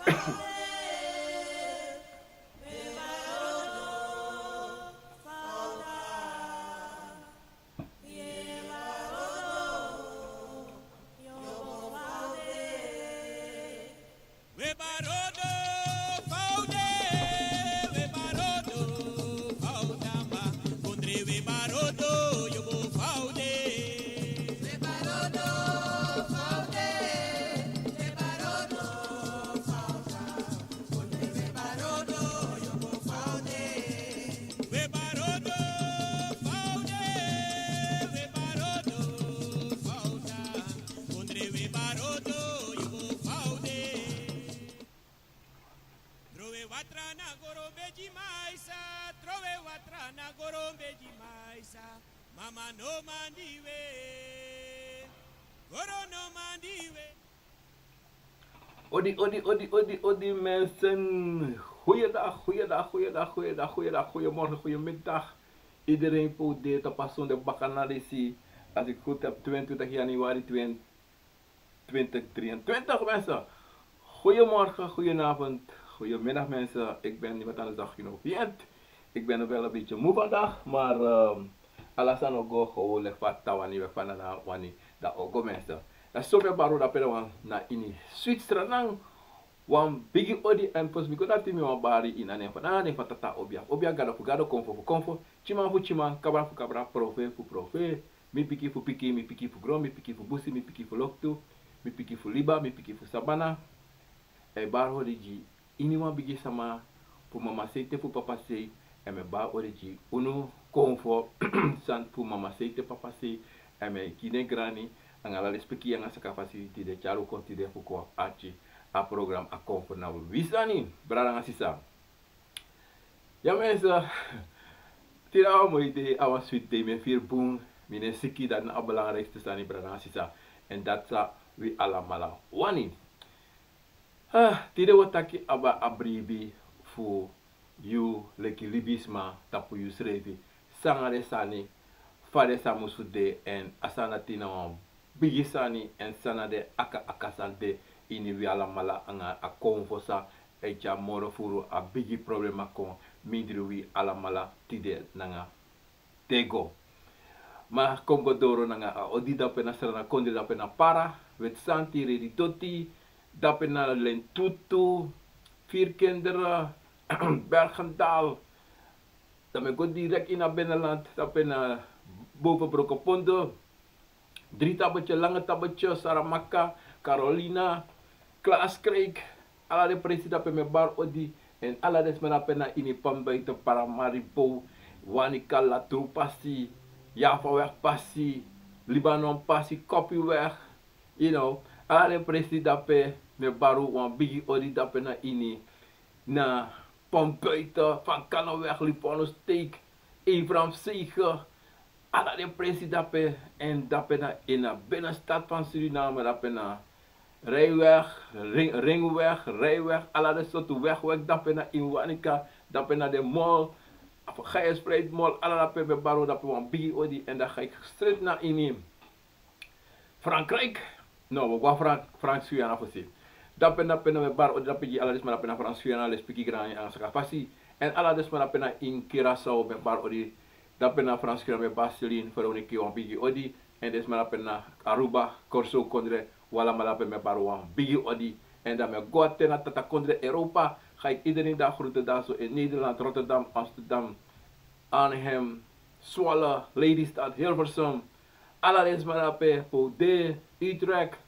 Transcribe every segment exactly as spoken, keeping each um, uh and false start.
We barodo faude, we barodo faudamba, kondre we barodo yobo faude. We barodo faude, we barodo fauda, kondre we barodo yobo faude. We barodo faude, we barodo fauda, kondre we barodo yobo faude. Trowe watra na goro beji maisa, trowe watra na goro beji maisa. Mama no mandi we, goro no mandi we. Odi, odi, odi, odi, odi, mensen. Goeiedag, goeiedag, goeiedag, goeiedag, goeiedag, goeiemorgen, goeiemiddag. Iedereen po de tapason de bakanarisi. Als ik goed heb, twintig januari twintig, twintig drieëntwintig, mensen. Goedemorgen, goedenavond, goedemiddag, mensen. Ik ben niemand anders dan Gino Viet. Ik ben wel een beetje moe vandaag, maar ehm, ala sani o go gewoon leki fa a wani, leki fa a wani, dan o go, mensen. Dan so mi e bari unu dape na ini Switzerland. Wan bigi odi èn fosi mi go dati mi wani bari ini a nen fu, na a nen fu Tata Obia. Obia, Gado fu Gado, Konfo fu Konfo, Tyiman fu Tyiman, Kabra fu Kabra, Profeti fu Profeti. Mi Bigi fu Bigi, mi Bigi fu Gron, mi Bigi fu Busi, mi Bigi fu Loktu, mi Bigi fu Liba, mi Bigi fu Sabana. Mi e bari odi gi iniwan bigi sama, fu mama sei te fu papa sei. Èn mi e bari odi gi unu Konfo san fu mama sei te papa sei. Èn mi e gi den grani anga ala respeki anga sakafasi di den tyari un kon tide fu kon arki a program A Konfo Na Wi Sani. Brada anga sisa, ya mensen, tide a wan moi dei, a wan switi dei, mi e firi bun, mi no e siki, dati na a belangrijkste sani, brada anga sisa. Èn dati san wi alamala wani. Ah, tide wi o taki abra a bribi fu yu leki libisma tapu yusrefi. San na den sani, fa den sani musu de, èn a sani dati na wan bigi sani, èn san na den aka aka sani de ini wi alamala anga a Konfo san e tyari moro furu a bigi problema kon mindri wi alamala tide nanga te go. Ma kon go doro nanga a odi dape na Sranan Kondre, dape na Para, Witsanti, Redidoti, dape na Lentutu, Vierkinderen, Bergendal. Dan mi e go direct ini a binnenland, dape na boven Brokopondo, Drie Tabetje, Lange Tabetje, Saramaka, Carolina, Klaaskrijk, ala den presi dape mi e bari odi. Èn ala den sma dape na ini Palmbuiten, Paramaribo, Wanica, Latrun pasi, Javaweg pasi, Libanon pasi, Kopiweg, you know, ala den presi dape mi e bari wan bigi odi dape na ini, na Palmbuiten, Van Kannenweg, Livornosteeg, Abrahamsweg, ala den presi dape. Èn dape na ini a binnenstad van Suriname, dape na Rijweg, Ring, Ringweg, Rijweg, ala den sortu wegweg dape na ini Wanica, dape na den mall, Gaius Vrijmall, ala dape mi e bari dape wan bigi odi. Èn dan ga ik straight na ini Frankrijk. No, wi o go na Frank, Frank Suyana fosi. Dape, dape na mi e bari odi dape gi ala den sma dape na Frank Suyana, lespeki, grani anga sakafasi. Èn ala den sma dape na ini Curaçao mi e bari odi. Dape na Frank Suyana mi e bari Celine Veronica wan bigi odi. Èn den sma dape na Aruba, Curaçao kondre, wi alamala dape mi e bari wan bigi odi. Èn dan mi e go te na tata kondre Europa. Ga ik iedereen daar groeten daar zo in Nederland, Rotterdam, Amsterdam, Arnhem, Zwolle, Lelystad, Hilversum. Ala den sma dape, Bode, Utrecht,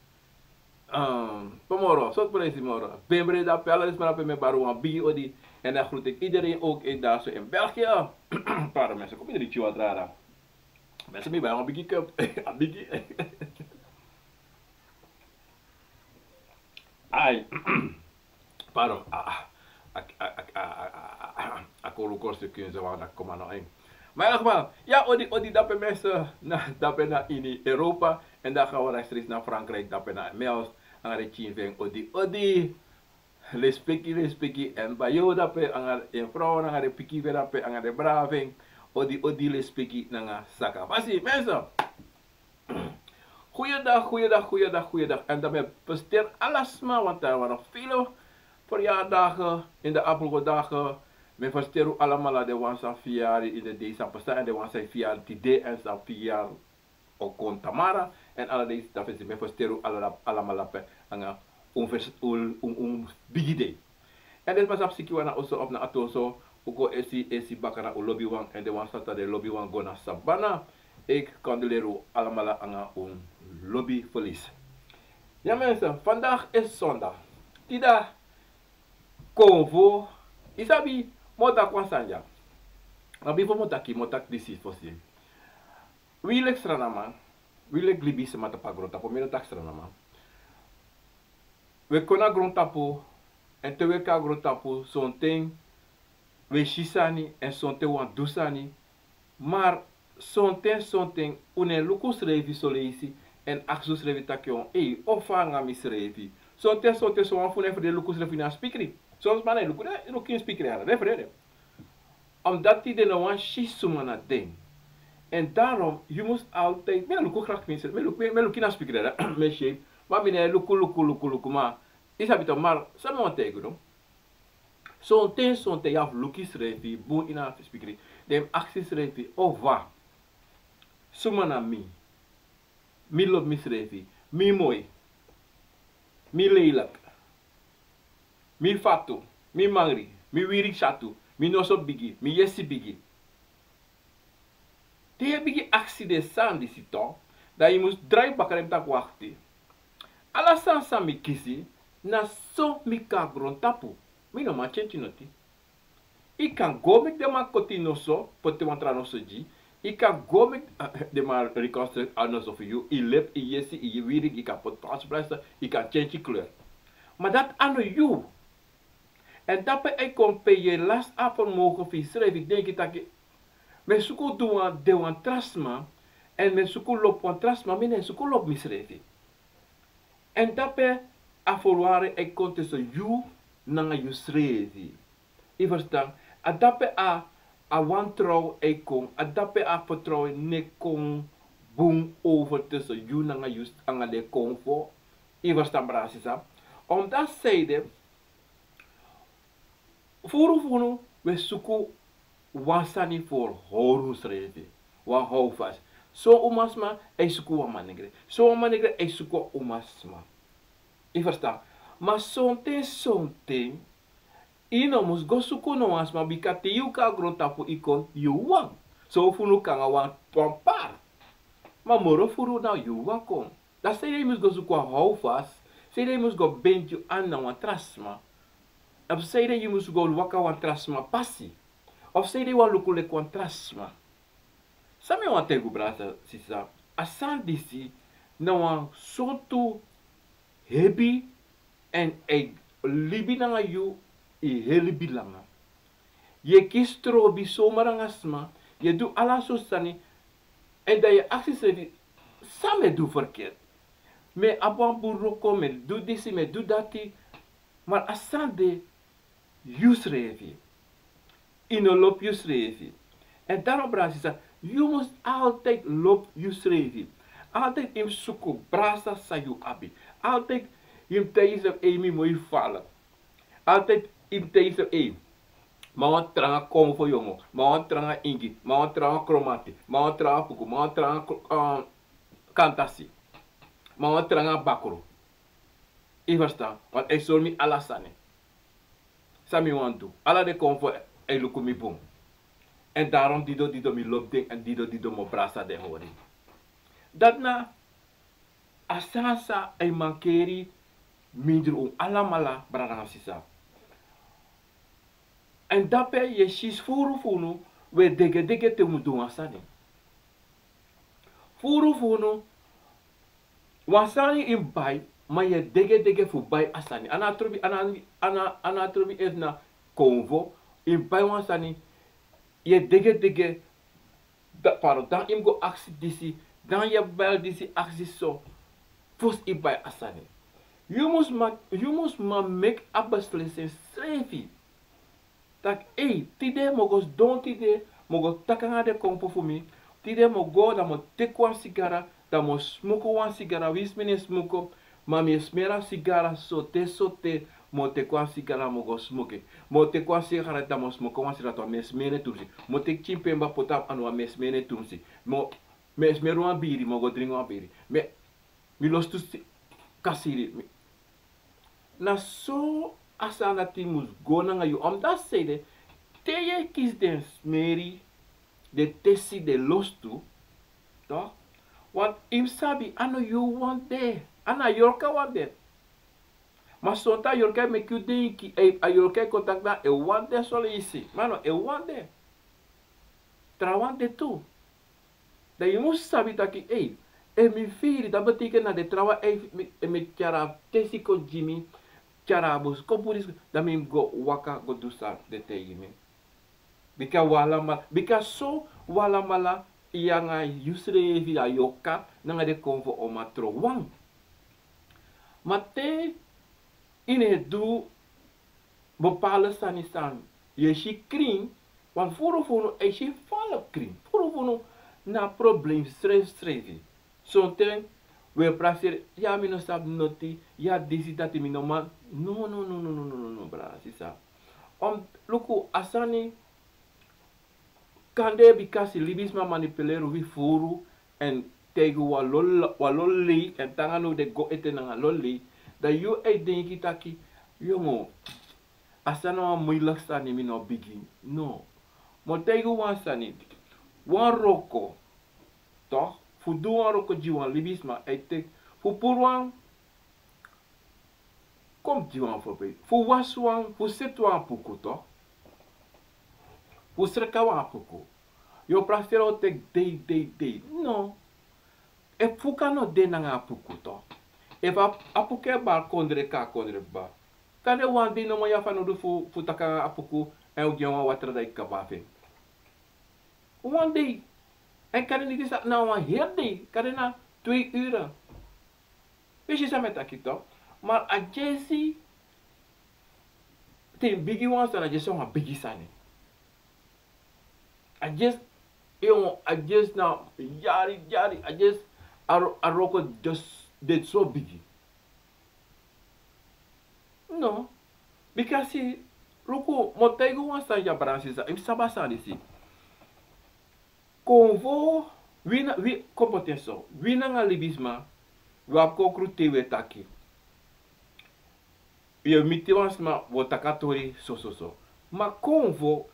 ehm, Pomoro, sortu presi moro. Bembre dape, ala den sma dape mi e bari wan bigi odi. En dan groet ik iedereen ook in, daar zo in België. Pardon mensen, kom iedereen tjoe wat rara. Mensen, mi bari wan bigi cup. A bigi. Ai. Pardon. A, a, a kolu kon seki en so wan dati kon na en. Ma in elk geval, ya, odi, odi dape mensen, na, dape na ini Europa. En dan gaan we rechtstreeks naar Frankrijk, dape na Mels, anga den pikin fu en, odi, odi. Lespeki, lespeki, en Bayo dape, anga den frow, anga den pikin fu en dape, anga den brada fu en, odi, odi, lespeki, nanga sakafasi. Mensen, goeiedag, goeiedag, goeiedag, goeiedag. En dan mi e feliciteer ala sma, want er waren vele Verjaardagen in de afgelopen dagen. Mi fersteru alamala de wan san fiyari in de dei san pasa en de wan san fiyari tide en san fiyari o kon tamara. En ala dei san fesi mi fersteru alamala pe anga un, un, un bigi dei. En den pasa psiki wan na oso of na atoso, un kon esi esi baka na un lobi wan en de wan sata de lobi wan go na sabana. Ik kan de leru alamala anga un lobi felis. Ya mensen, vandaag is zondag. Tida konvo, isabi, mota kwansanja. Abi fo motaki motak disi fosi. Wi leki sranama, wi leki libi sma tapu a grontapu mi no taki sranama. Wi e kon na grontapu, en te wi e kon na grontapu sonten wi e si sani en sonten wan du sani. Mar sonten sonten un no e luku srefi soleisi en aksi un srefi taki on ei o fa anga mi srefi. Sonten sonten sowan fu un no e ferderi luku srefi ini a spikri. Son sma no e luku den luku ini spikri ala den ferderi. Omdat tide no wan si suma na den. En darom yu mus altijd mi e luku graki mi srefi mi e luku mi e luku ini a spikri mi e si en. Ma mi no e luku luku luku luku ma yu sabi tok mar san mi wan taigi unu. Sonten sonten yu abi luku yusrefi bun ini a spikri. Den mus aksi yusrefi o fa? Suma na mi? Mi lobi misrefi. Mi moi. Mi leilik. Mi fatu. Mi mangri. Mi wiri syatu. Mi noso bigi. Mi yesi bigi. Te yu e bigin aksi den sani disi tok, dan yu mus drai baka den mi taki wakti. Ala sani san mi kisi na so mi kon na grontapu. Mi no man tyentyi noti. Yu kan go meki den man koti yu noso, poti wan tra noso gi yu. Yu kan go meki den man reconstruct a noso fu yu, yu lepi, yu yesi, yu wiri, yu kan poti transplase, yu kan tyentyi kleur. Ma dati a no yu. Èn dape a e kon pe yu e lasi a fermogen fu yusrefi denki taki mi e suku du wan de wan tra sma. Èn mi e suku lobi wan tra sma mi no e suku lobi misrefi. Èn dape a ferwari a e kon tusun yu nanga yusrefi. Yu ferstan? A dape a a wantrow a e kon a dape a fertrow no e kon bun over tusun yu nanga yu anga den konfo. Yu ferstan brada sisa? Omdati seide furu fu unu wi e suku wan sani fu hori unsrefi. Wan hou fasi. Son umasma e suku wan manengre. Son wan manengre e suku wan umasma. Yu ferstan? Ma sonten sonten yu no mus go suku no wan sma bika te yu kon na grontapu yu kon yu wan. Son fu unu kon nanga wan par. Ma moro furu na yu wan kon. Dan sanede yu mus go suku wan hou fasi? Sanede yu mus go benti yu ani na wan tra sma? Of sanede yu mus go waka wan tra sma pasi? Of sanede yu wani luku leki wan tra sma? San mi wani taigi un brada sisa, a sani disi na wan sortu hebi. Èn a e libi nanga yu yu heri libi langa. Yu e kisi trobi somar nanga sma. Yu e du ala sortu sani. Èn dan yu e aksi yusrefi san mi e du ferkeri? Mi e abi wan bun wroko mi e du disi mi e du dati. Ma a sani de yusrefi. Yu no lobi yusrefi. Èn darom brada sisa, yu mus altid lobi yusrefi. Altid yu mus suku brasa san yu abi. Altid yu mus taigi yusrefi ei mi moi fala. Altid yu mus taigi yusrefi ei, mi a wan tranga konfo yongo, mi a wan tranga ingi, mi a wan tranga kromati, mi a wan tranga puku, mi a wan tranga kantasi, mi a wan tranga bakru. Yu ferstan? Wantu a e sori mi ala sani. San mi wani du ala den konfo a e luku mi bun. Èn darom dido dido mi lobi den èn dido dido mi o brasa den hori. Dati na a sani san a e mankeri mindri un alamala brada nanga sisa. Èn dape yu e si furu fu unu wi e degedege te un mus du wan sani. Furu fu unu wan sani yu mus bai, ma yu e degedege fu bai a sani a no a trobi a no a trobi efu na konvo. Yu mus bai wan sani yu e degedege. Pardon dan yu mus go aksi disi, dan yu e bel disi aksi so. Fosi yu bai a sani yu mus man meki a beslisi ensrefi. Tak' ei tide mi o go sidon tide, mi o go taki nanga den konpo fu mi. Tide mi o go dan mi o teki wan sigara, dan mi o smuku wan sigara winsi mi no e smuku. Ma mi e smeri a sigara sote sote Mi o teki wan sigara, mi o go smoki. Mi o teki wan sigareta, mi o smoki wan sigareta, mi e smeri en tumsi. Mi o teki tyin pemba poti na mi anu, mi e smeri en tumsi. Mi o, mi e smeri wan biri, mi o go dringi wan biri. Mi, mi lostu si-, kasiri. Mi, na so a sani dati mus go nanga yu. Omdat sede, te yu e kisi den smeri, den tesi, den lostu, toch? Want yu mus sabi, a no yu wan de. A no a yorka wan de. Ma sonten a yorka e meki yu denki, e, a yorka e kon taki na en wan de soleisi. Ma no, en wan de. Trawan de tu. Dan yu mus sabi taki, ei, efu mi firi, dat betekent na den trawan e, e meki tyari a tesi kon gi mi, tyari a boskopu disi, dan mi mus go waka go du san den taigi mi. Bika wi alamala, bika so wi alamala, yu nanga yusrefi, a yorka nanga den konfo o man trowan. Ma te yu no e du bepaalde sani san yu e si krin, want furu fu unu e si fala krin. Furu fu unu na problem srefsrefi. Sonten wi e prakseri, ya mi no sabi noti, ya disi dati mi no man. No, no, no, no, brada, sisa. Om, luku, a sani kande bikasi libisma manipuleri wi furu, èn taigi wan lo, wan lo lei, èn te nanga now den go ete nanga lo lei, dan yu e denki taki, yongo, a sani na wan moeilijk sani, mi no bigin. No. Mi o taigi wan sani, wan wroko, toch, fu du wan wroko gi wan libisma, e teki, fu puru wan, kon gi wan voorbeeld. Fu wasi wan, fu seti wan apuku, toch? Fu sreka wan apuku. Yu o prakseri a o teki dei, dei, dei. No. Efu fuka no de nanga apuku, toch? Efu a, apuku e bari kondre, kon a kondre kaba. Kande wan dei nomo yu abi fanowdu fu, fu taki nanga apuku, èn yu gi en wan watra dan yu kaba fu en. Wan dei. Èn kande niti sa, na wan heri dei. Kande na twee uren. Yu si san mi e taki, toch? Ma a dyesi, te yu bigin wan sani, a dyesi na wan bigi sani. A dyesi, yongo, a dyesi na yari, yari, a dyesi, a wro, a wroko dyesi de so bigi. No. Bikasi, luku, mi o taigi wan sani ya, brada, sisa, yu mus sabi a sani disi. Konfo, wi na, wi, kon poti en so. Wi nanga libisma, wi abi kon krutu te wi e taki. Yu e miti wan sma, wi o taki a tori so, so, so. Ma konfo,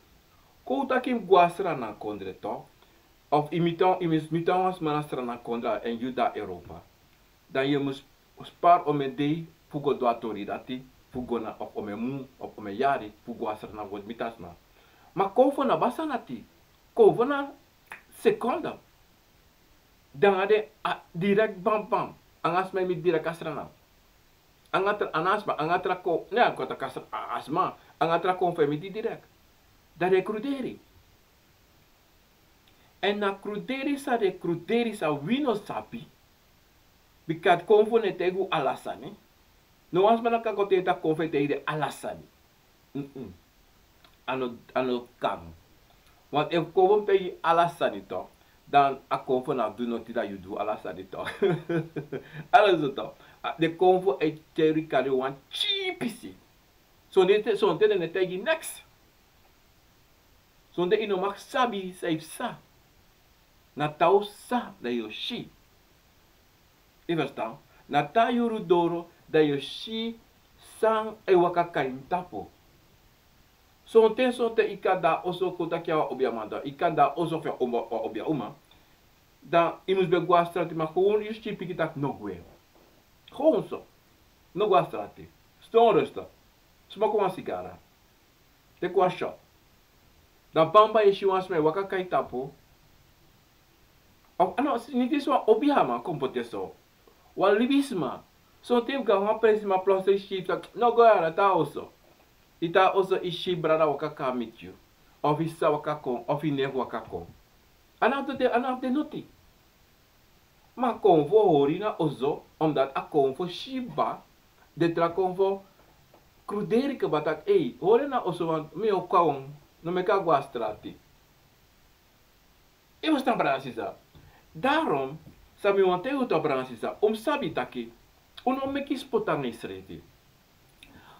kon taki yu mus go na Sranan kondre, toch? Of yu miti wan, yu mus miti wan sma na Sranan kondre, èn yu de na Europa. Dan yu mus spari omeni dei fu go du a tori dati, fu go na, of omeni mun, of omeni yari, fu go na Sranan go miti a sma. Ma konfo na abi a sani dati. Konfo na sekonde. Dan a de, a, direct bam bam. Anga sma e miti direct na Sranan. Anga tra, a no a sma, anga tra kon, ne a kon taki a sma, a, a sma, anga tra konfo e miti direct. Dan den e kruderi. Èn na kruderi san den e kruderi san wi no sabi. Bika konfo no e taigi wi ala sani. No wan sma no kan kon taigi yu taki konfo e taigi den ala sani. Mm-mm. A no, a no kan. Want efu konfo mus taigi yu ala sani toch, dan a konfo no abi du noti dan yu du ala sani toch. Ala so toch. A, den konfo e tyari yu kari wan tyipisi. Sonten, sonten den no e taigi yu neks. Sonten yu no mag sabi san yu psa. Na te yu sa dan yu o si. Yu ferstan? Na te a yuru doro dan yu o si san e waka kon na yu tapu. Sonten, sonten yu kan de na oso, kon taki yu na wan obiaman, dan yu kan de na oso fu wan obiaman. Dan yu mus ben go na strati, ma gewoon yu si pikin taki no gwe. Gewoon so. No go na strati. Sidon rustig. Smoki wan sigara. Teki wan shot. Dan bamba yu e si wan sma e waka kon na yu tapu. Of, a no, niti wan obiaman kon poti en so. Wan libisma. Sonten yu go na wan presi, ma plotseling yu si taki no go ya, na te na oso. Yu te na oso yu si brada waka kon miti yu. Of yu sisa waka kon, of yu neef waka kon. A no abi de, a no abi de noti. Ma konfo hori na oso, omdat a konfo si kaba, den tra konfo kruderi kaba taki, ei, hori na oso, want mi o kon, no meki a go na strati. Yu ferstan, brada, sisa? Daarom san mi wani taigi un, toch, brada, sisa, un mus sabi taki un no meki spot nanga yusrefi.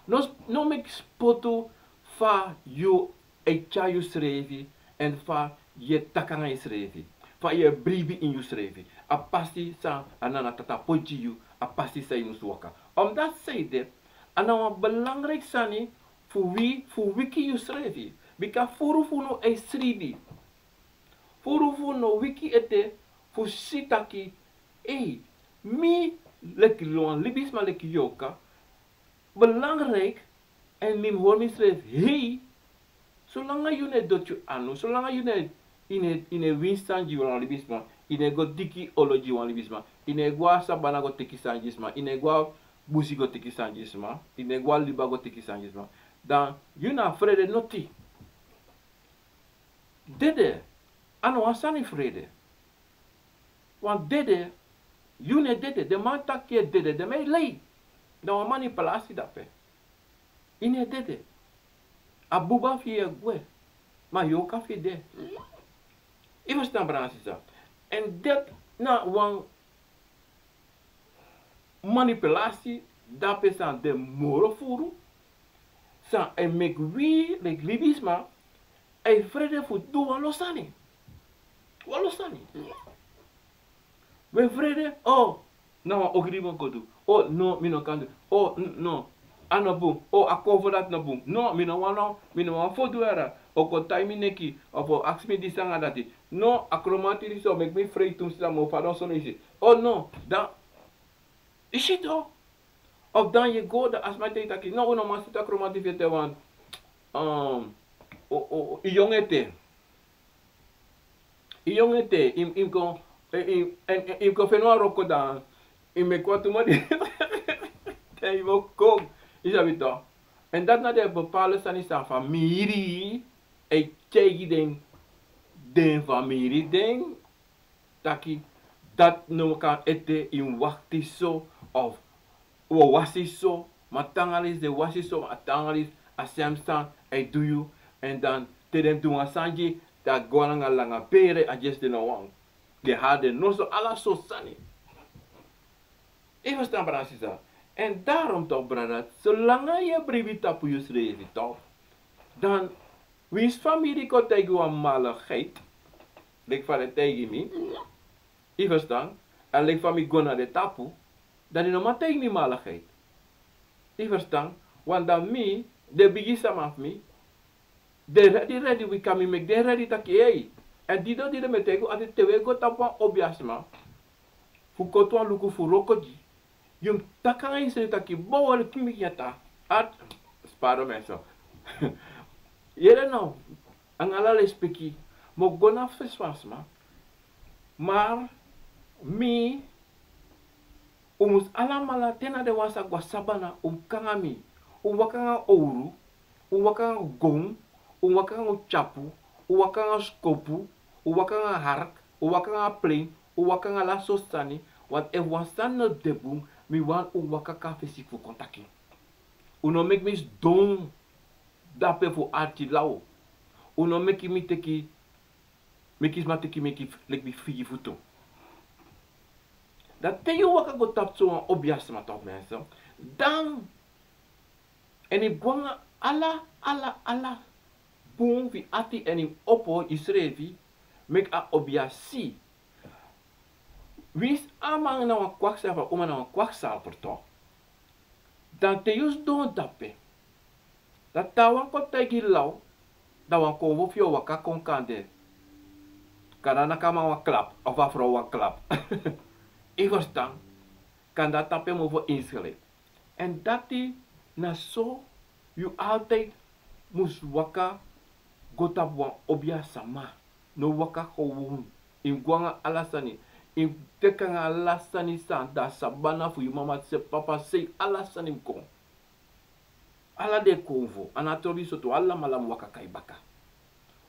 No, no meki spotu fa yu e tyari yusrefi, èn fa yu e taki nanga yusrefi, fa yu e bribi ini yusrefi. A pasi san a nana tata poti gi yu, a pasi san yu musu waka. Omdat sei de, a na wan belangrijk sani fu wi, fu wiki yusrefi. Bika furu fu unu e sribi. Furu fu unu wiki ete fu si taki, ei, mi leki wan libisma leki yoka, belangrijk, èn mi mus hori misrefi hei. Solanga yu no e doti yu anu, solanga yu no e, yu no e, yu no e wini sani gi wan libisma, yu no e go teki olo gi wan libisma, yu no e go na sabana go teki sani gi sma, yu no e go na busi go teki sani gi sma, yu no e go na liba go teki sani gi sma, dan yu na frede noti. Dede, a no wan sani frede. Want dede, yu no e dede, den man taki yu e dede, den man e lei. Na wan manipulasi dape. Yu no e dede. A buba fu yu e gwe. Ma yoka fu yu de. Yu ferstan, brada, sisa. Èn dati na wan manipulasi dape san de moro furu. San e meki wi, leki libisma, e frede fu du wan lo sani. Wan lo sani. We frede, o, na wan ogri mi o go du. O, no, mi no kan du. O, n-, no. A no bun. O, a kon fu dati no bun. No, mi no wani, no, mi no wani fu du yara. O kon tai mi neki, of o aksi mi disi nanga dati. No, a kromati disi o meki mi frei tu mi sisa mo fadon so no isi. O, no, dan, yu si to. Of dan yu e go, dan a sma e taki, no, un no man sutu a kromati fu ete, want, um, o, o, yu yongu ete. Yu yongu ete, yu, yu kon, yu, yu, èn, èn, yu kon feni wan wroko dan, yu meki wan tu moni. Dan yu o kon, yu sabi to. Èn dati na den bepaalde sani san famiri e taigi den, den famiri den, taki dati no kan ete, yu mus wakti so, of wi o wasi so, ma te nanga disi den wasi so, ma te nanga disi a sem sani e du yu, èn dan te den du wan sani gi yu, dan a go nanga langa pere, a yesi den no wani. Den hari den noso, ala sortu sani. Yu ferstan, brada, sisa. Èn daarom toch, brada, solanga yu e bribi tapu yusrefi toch, dan winsi famiri kon taigi wan maligheid, leki fa den taigi mi, yu ferstan, èn leki fa mi go na den tapu, dan den no man taigi mi maligheid. Yu ferstan, want dan mi, den bigi sama fu mi, den redi, redi wiki mi, meki den redi taki, ei. Èn didon di den mi e taigi un ati, te wi e go tapu wan obiasma fu koti wan luku fu wroko gi yu, yu mus taki nanga yusrefi taki, bon, weri, kmi gi en ata. At, sparo mi en so. Yere no, nanga ala lespeki, mi o go na fesi fu a sma. Maar mi, un mus alamala, te na den wan sa go na sabana, un mus kon nanga mi. Un waka nanga owru, un waka nanga gown, un waka nanga un tyapu, un waka nanga skopu, un waka nanga hark, un waka nanga plein, un waka nanga ala sortu sani, want efu wan sani no de bun, mi wani un waka kon na fesi fu kon taki. Un no meki mi sidon dape fu arki law. Un no meki mi teki, meki sma teki mi leki figi futu. Dan te yu waka go tapu so wan obiasma toch, mensen, dan, èn yu go nanga ala, ala, ala bun fu yu ati, èn yu opo yusrefi, meki a obia si. Winsi a man na wan kwakzalver, a uma na wan kwakzalver toch, dan te yu sidon dape, dan te a wan kon taigi yu law, dan wan konfo fu yu o waka kon kande. Kan a naki a man wan klap, of a frow wan klap. Yu ferstan, kande a tapu en mofo insgelijk. Èn dati na so yu altijd mus waka go tapu wan obia sama. No waka gewoon. Yu mus go nanga ala sani. Yu mus teki nanga ala sani san de na sabana fu yu mama, sei, papa, sei, ala sani mus kon. Ala den konfo, a no trobi sortu, alamala mus waka kai baka.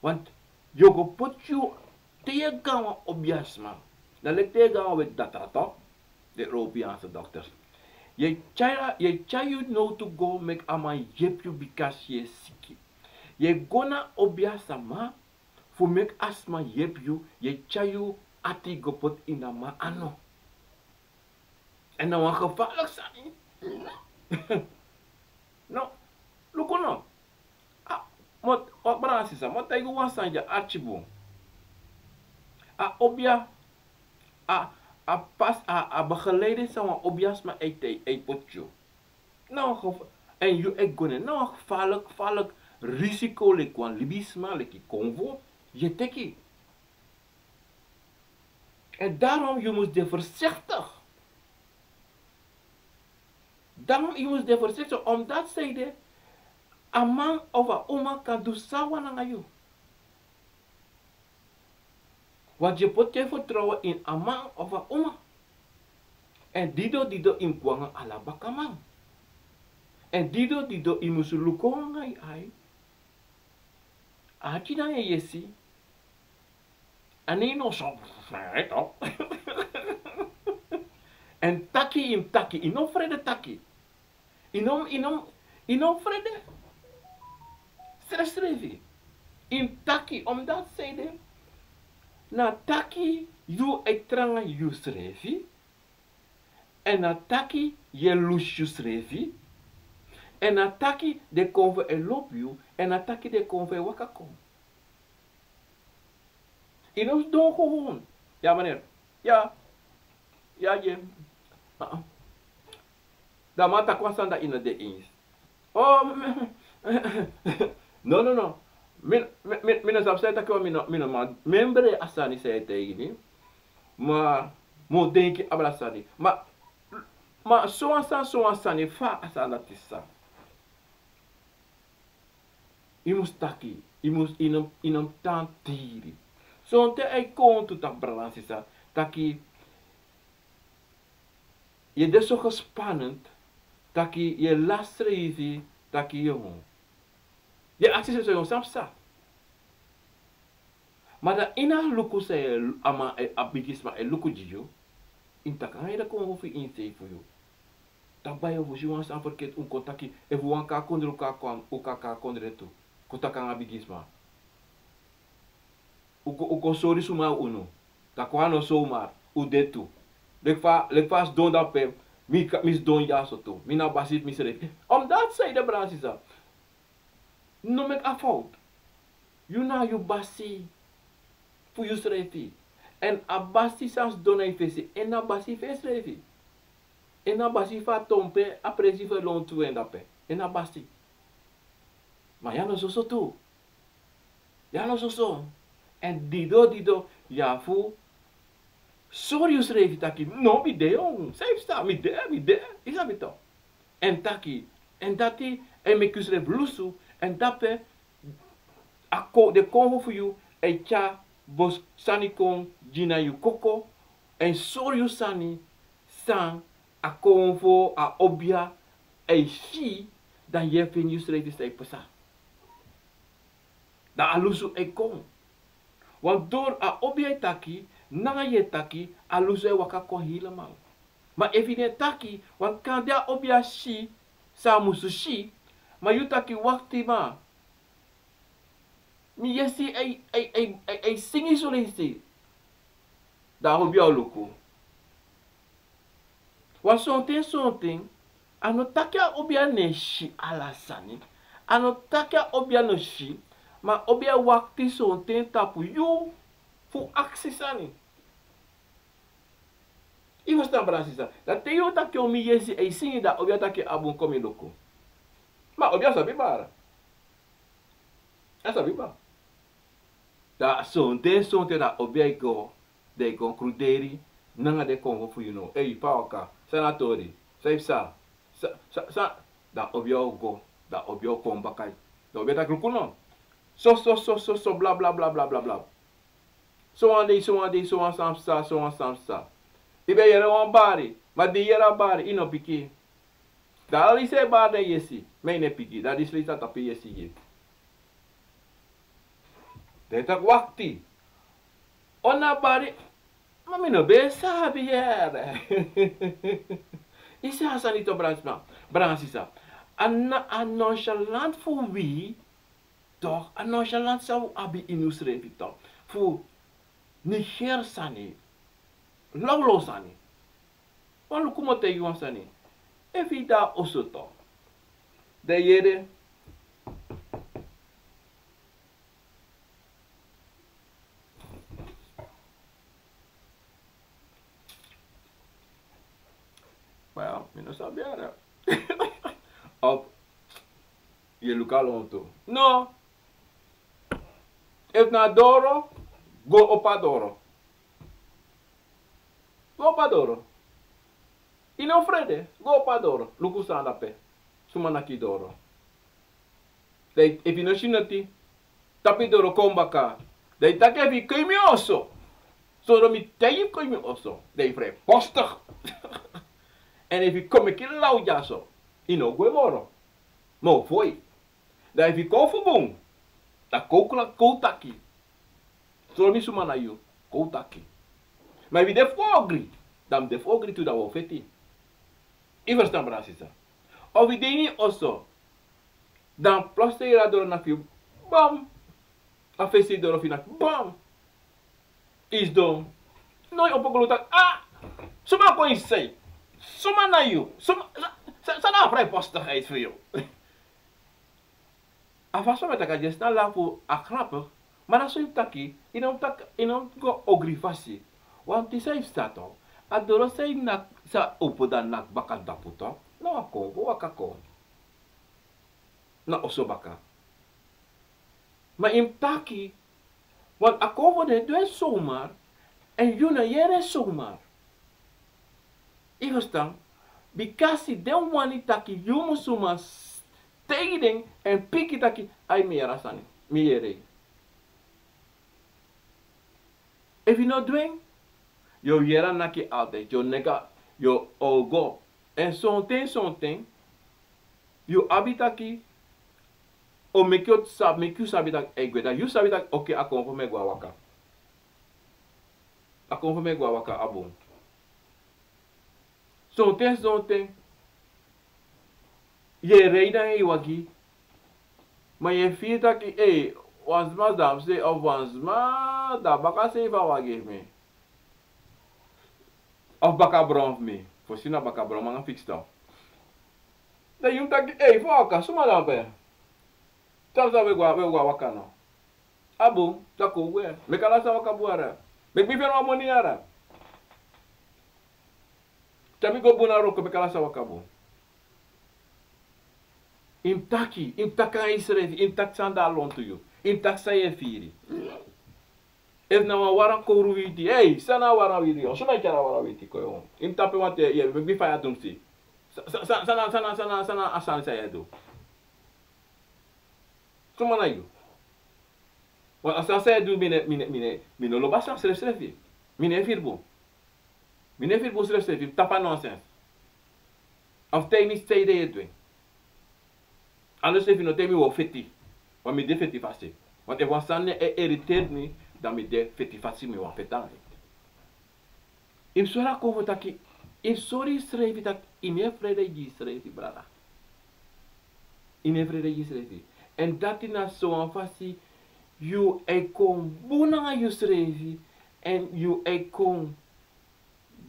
Want yu o go poti yu, te yu e go na wan obiasma, dan leki te yu e go na wan weti datra toch, den Europeaanse dokters. Yu e tyari, yu e tyari yu nowtu go meki a man yepi yu bika yu e siki. Yu e go na obiasma fu meki a sma yepi yu, yu e tyari yu ati go poti ini a man anu. Èn na wan gevaarlijk sani. No, luku no. A, mo, o, brada, sisa, mo taigi wan sani di a arki bun. A obia, a, a pas, a, a begeleiding san wan obiasma e, e, e poti yu. Na wan gef-, èn yu e go na wan gevaarlijk, gevaarlijk risico, leki wan libisma, leki konfo, yu e teki. En daarom, je moet de voorzichtig. Daarom, je moet de voorzichtig, omdat zij de, a man of a uma kan doen san a wani nanga yu. Want yu poti yu vertrouwen in a man of a uma. En dido, dido yu mus go nanga ala bakaman. En dido, dido yu mus luku nanga yu ai. A arki nanga yu yesi. A no so, toch? En taki yu mus taki, yu no frede taki. Yu no, yu no, yu no frede. Srefsrefi. Yu mus taki, omdat zij de, na taki yu e tranga yusrefi. Èn na taki yu e lusu yusrefi. Èn na taki den konfo e lobi yu. Èn na taki den konfo e waka kon. Yu no sidon gewoon. Ya, meneer. Ya. Ya, ye. Ah, ah. Dan a man taki wan sani, dan yu no de eens. Oh, mi, mi, no, no, no. Mi, mi, mi, mi no sabi san yu e taki, mi no, mi no man memre a sani san yu e taigi mi. Ma, mi o denki abra a sani. Ma, ma sowan sani, sowan sani, fa a sani dati sa. Yu mus taki, yu mus, yu no, yu no tan tiri. Sonten a e kon tu taki, brada, sisa, taki yu e de so gespannen, taki yu e lasi srefi, taki yu, yu e aksi srefi, yu no sabi san. Ma dan ini a luku san yu e, a man, a bigisma e luku gi yu, yu mus taki nanga yu, dan kon fu yu, yu mus srefi fu yu. Taki bai, efu un si wan sani verkeerd, un kon taki, efu wan kon na kondre, un kon na kon, un kon na kondre tu. Kon taki nanga bigisma. Un kon, un kon sori suma unu. Taki wan no zomaar, un de tu. Leki fa, leki fa a sidon dape, mi ka, mi sidon dyaso tu. Mi na basi fu misrefi. Omdat zij de, brada, sisa, no meki a fout. Yu na yu basi fu yusrefi. Èn a basi san sidon na yu fesi, en na basi fu ensrefi. En na basi fu a tonpe, a presi fu e lontu en dape. En na basi. Ma yu no soso tu. Yu no soso. Èn dido, dido, yu abi fu sori yusrefi taki, no, mi de, yu sabi san, mi de, mi de, yu sabi toch. Èn taki, èn dati e meki yusrefi lusu, èn dape a kon, den konfo fu yu e tyari bun sani kon gi na yu koko, èn sori yu sani san a konfo, a obia e si, dan yu e feni yusrefi san e pasa. Dan a lusu e kon. Want door a obia e taki, nanga yu e taki, a lusu e waka kon helemaal. Ma efu yu no e taki, want kande a obia si san a musu si, ma yu taki wakti, ma mi yesi e, e, e, e, e singi soleisi. Dan a obia o luku. Want sonten, sonten, a no taki a obia no e si ala sani. A no taki a obia no si, ma a obia e wakti sonten tapu yu fu aksi sani. Yu ferstan, brada, sisa? Dan te yu taki o mi yesi e singi, dan a obia taki a bun, kon mi luku. Ma a obia sabi bari. A sabi bari. Dan sonten, sonten dan a obia e go, dan e go kruderi nanga den konfo fu yu no. Ei, fa a waka, san na a tori, san yu psa, sa, sa, sa, dan a obia o go, dan a obia o kon baka. Dan a obia taki luku no. So, so, so, so, so, bla, bla, bla, bla, bla, bla. Sowan dei, sowan dei, sowan sani psa, sowan sani psa. Yu ben yere wan bari, ma di yu yere a bari, yu no piki. Dan ala disi e bari na yu yesi, ma yu no e piki, dan disi leisi a tapu yu yesi gi. Dan yu taki wakti. O na bari, ma mi no ben sabi yere. Yu si a sani tu, brada sma, brada sisa. A na, a nonchalant fu wi, toch, a nonchalant san un abi ini unsrefi, toch. Fu negeer sani. Lawlaw sani. Wan luku, mi o taigi yu wan sani. Efu yu de na oso, toch, Dan yere. Maar ja, mi no sabi yere. Of yu e luku a lontu. No. Efu na doro, go opo a doro. Go opo a doro. Yu no frede, go opo a doro. Luku san de dape. Suma naki doro. Dan efu yu no si noti, tapu yu doro kon baka. Dan yu taki efu yu kon ini mi oso. Soro mi taigi yu kon ini mi oso. Dan yu vrijpostig. Èn efu yu kon meki law dyaso, yu no gwe moro. Ma yu o foi. Dan efu yu kon fu bun, dan kon kla-, kon taki. Soro mi suma na yu, kon taki. Ma efu yu de fu ogri, dan mi de fu ogri tu, dan wi o feti. Yu ferstan, brada, sisa? Of yu de ini yu oso, dan plotseling a doro naki yu, bam! A fesi doro fu yu naki, bam! Yu sidon. No, yu opo golu taki, ah! Suma kon ini sei? Suma na yu? Suma, sa, sa, san na a vrijpostigheid fu yu? A fasi fa mi e taki a dyesi na lafu, a grappig. Ma na so yu mus taki, yu no mus taki, yu no mus go ogri fasi. Want yu san yu fu sa tu, a doro san yu naki, san opo dan naki baka dapu tu, na wan konfo waka kon. Na oso baka. Ma yu mus taki, want a konfo no e du en zomaar, èn yu no e yere en zomaar. Yu ferstan? Bikasi den wani taki yu mus suma s-, taigi den èn piki taki, ai, mi yere a sani, mi yere en. Efu yu no du en, yu o yere a naki altijd, yu o nega, yu o go. Èn sonten, sonten, yu abi taki, o meki yu sa-, meki yu sabi taki, e gwe, dan yu sabi taki, oké, a konfo mi e go a waka. A konfo mi e go a waka, a bun. Sonten, sonten, yu e rei nanga yu wagi, ma yu e firi taki, ei, wan sma dam sei, of wan sma de baka sei fu a wagi fu mi. Of baka bron fu mi. Fosi na baka bron, man, a fiksi dan. Dan yu mus taki, ei, fu a waka, suma de dape? San mi sa, wi e go, wi e go a waka no. A bun, dan kon gwe. Meki ala sani waka bun, yere. Meki mi feni wan moni, yere. Te mi go bun na wroko, meki ala sani waka bun. Yu mus taki, yu mus taki nanga yusrefi, yu mus taki san de a lontu yu. Yu mus taki san yu e firi. Efu na wan waran kowru witi, ei, san na a waran witi, o, suma e tyari a waran witi kon, yu mus tapu en wanten, yere, meki mi faya du mi si. Sa, sa, sa, san na, san na, san na, san na a sani san yu e du. Suma na yu? Want a sani san yu e du, mi no, mi no, mi no, mi no lobi a sani srefsrefi. Mi no e firi bun. Mi no e firi bun srefsrefi, mi tapu a nonsens. Of taigi mi san yu de yu e du. Anders efu yu no taigi mi, wi o feti. Want mi de feti fasi. Want efu wan sani e irriteri mi, dan mi de feti fasi, mi wani feti nanga yu. Yu mus sori a konfo taki, yu mus sori yusrefi taki yu no e frede gi yusrefi, brada. Yu no e frede gi yusrefi. Èn dati na sowan fasi yu e kon bun nanga yusrefi, èn yu e kon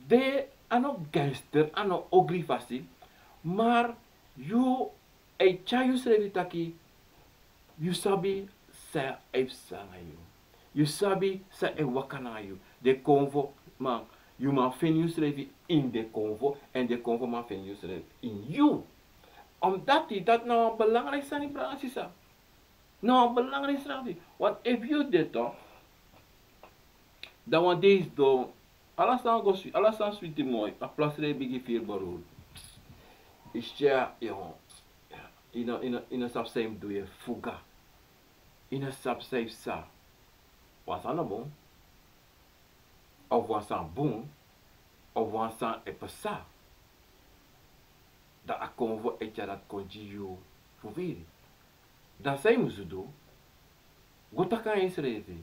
de, a no gangster, a no ogri fasi, maar yu e tyari yusrefi taki yu sabi san e psa nanga yu. Yu sabi san e waka nanga yu. Den konfo man, yu man feni yusrefi ini den konfo, èn den konfo man feni yusrefi ini yu. Omdat dati na wan belangrijk sani, brada, sisa. Na wan belangrijk sani. Want efu yu de toch, dan wan dei sidon, ala sani go swi-, ala sani switi moi, a plotseling yu bigin firi berul. Yu si, yu, yu no, yu no, yu no sabi san yu mus du, yu e fuga. Yu no sabi san yu psa. Wan sani no bun. Of wan sani bun, of wan sani e psa. Dan a konfo e tyari dati kon gi yu fu firi. Dan san yu musu du, go taki nanga yusrefi.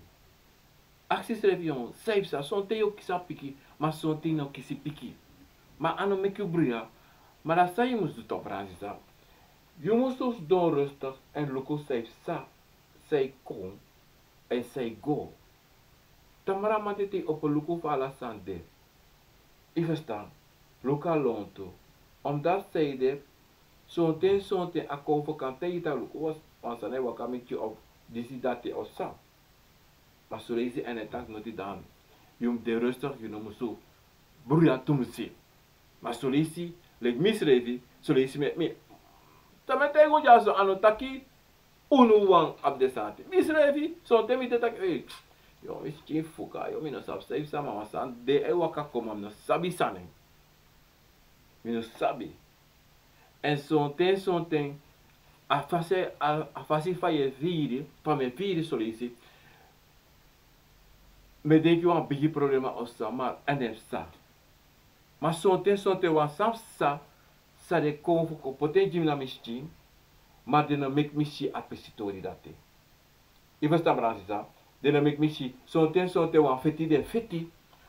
Aksi yusrefi, yu, san yu psa, sonten yu o kisi a piki, ma sonten yu no kisi piki. Ma a no meki yu bruya, ma dan san yu musu du toch, brada, sisa? Yu musu sidon rustig èn luku san yu psa, san e kon, èn san e go. Tamara man tete yu opo luku fa ala sani de. Yu ferstan? Luku a lontu. Omdat san ede, Sonten, sonten a kon fu kan taigi taki luku wan, wan sani e waka miti yu of disi dati of san. Ma son leisi en e taki noti dan. Yu mus de rustig, yu no musu bruya tumsi. Ma son leisi, leki misrefi, son leisi mi, mi. San mi e taigi un dyaso, a no taki unu wan abi den sani. Misrefi, sonten mi de taki, ei, yu mi skin fuka, yu mi no sabi san yu sama wan sani de e waka kon, ma mi no sabi sani. Mi no sabi. Èn sonten, sonten, a fasi, a, a fasi fa yu e firi, fa mi e firi son leisi, mi e denki wan bigi problema o san, ma a no e psa. Ma sonten, sonten wan sani psa, san den kon fu kon poti en gi mi na mi skin, ma den no meki mi si a pisitori dati. Yu ferstan, brada sisa? Den no meki mi si, sonten, sonten wan feti den feti,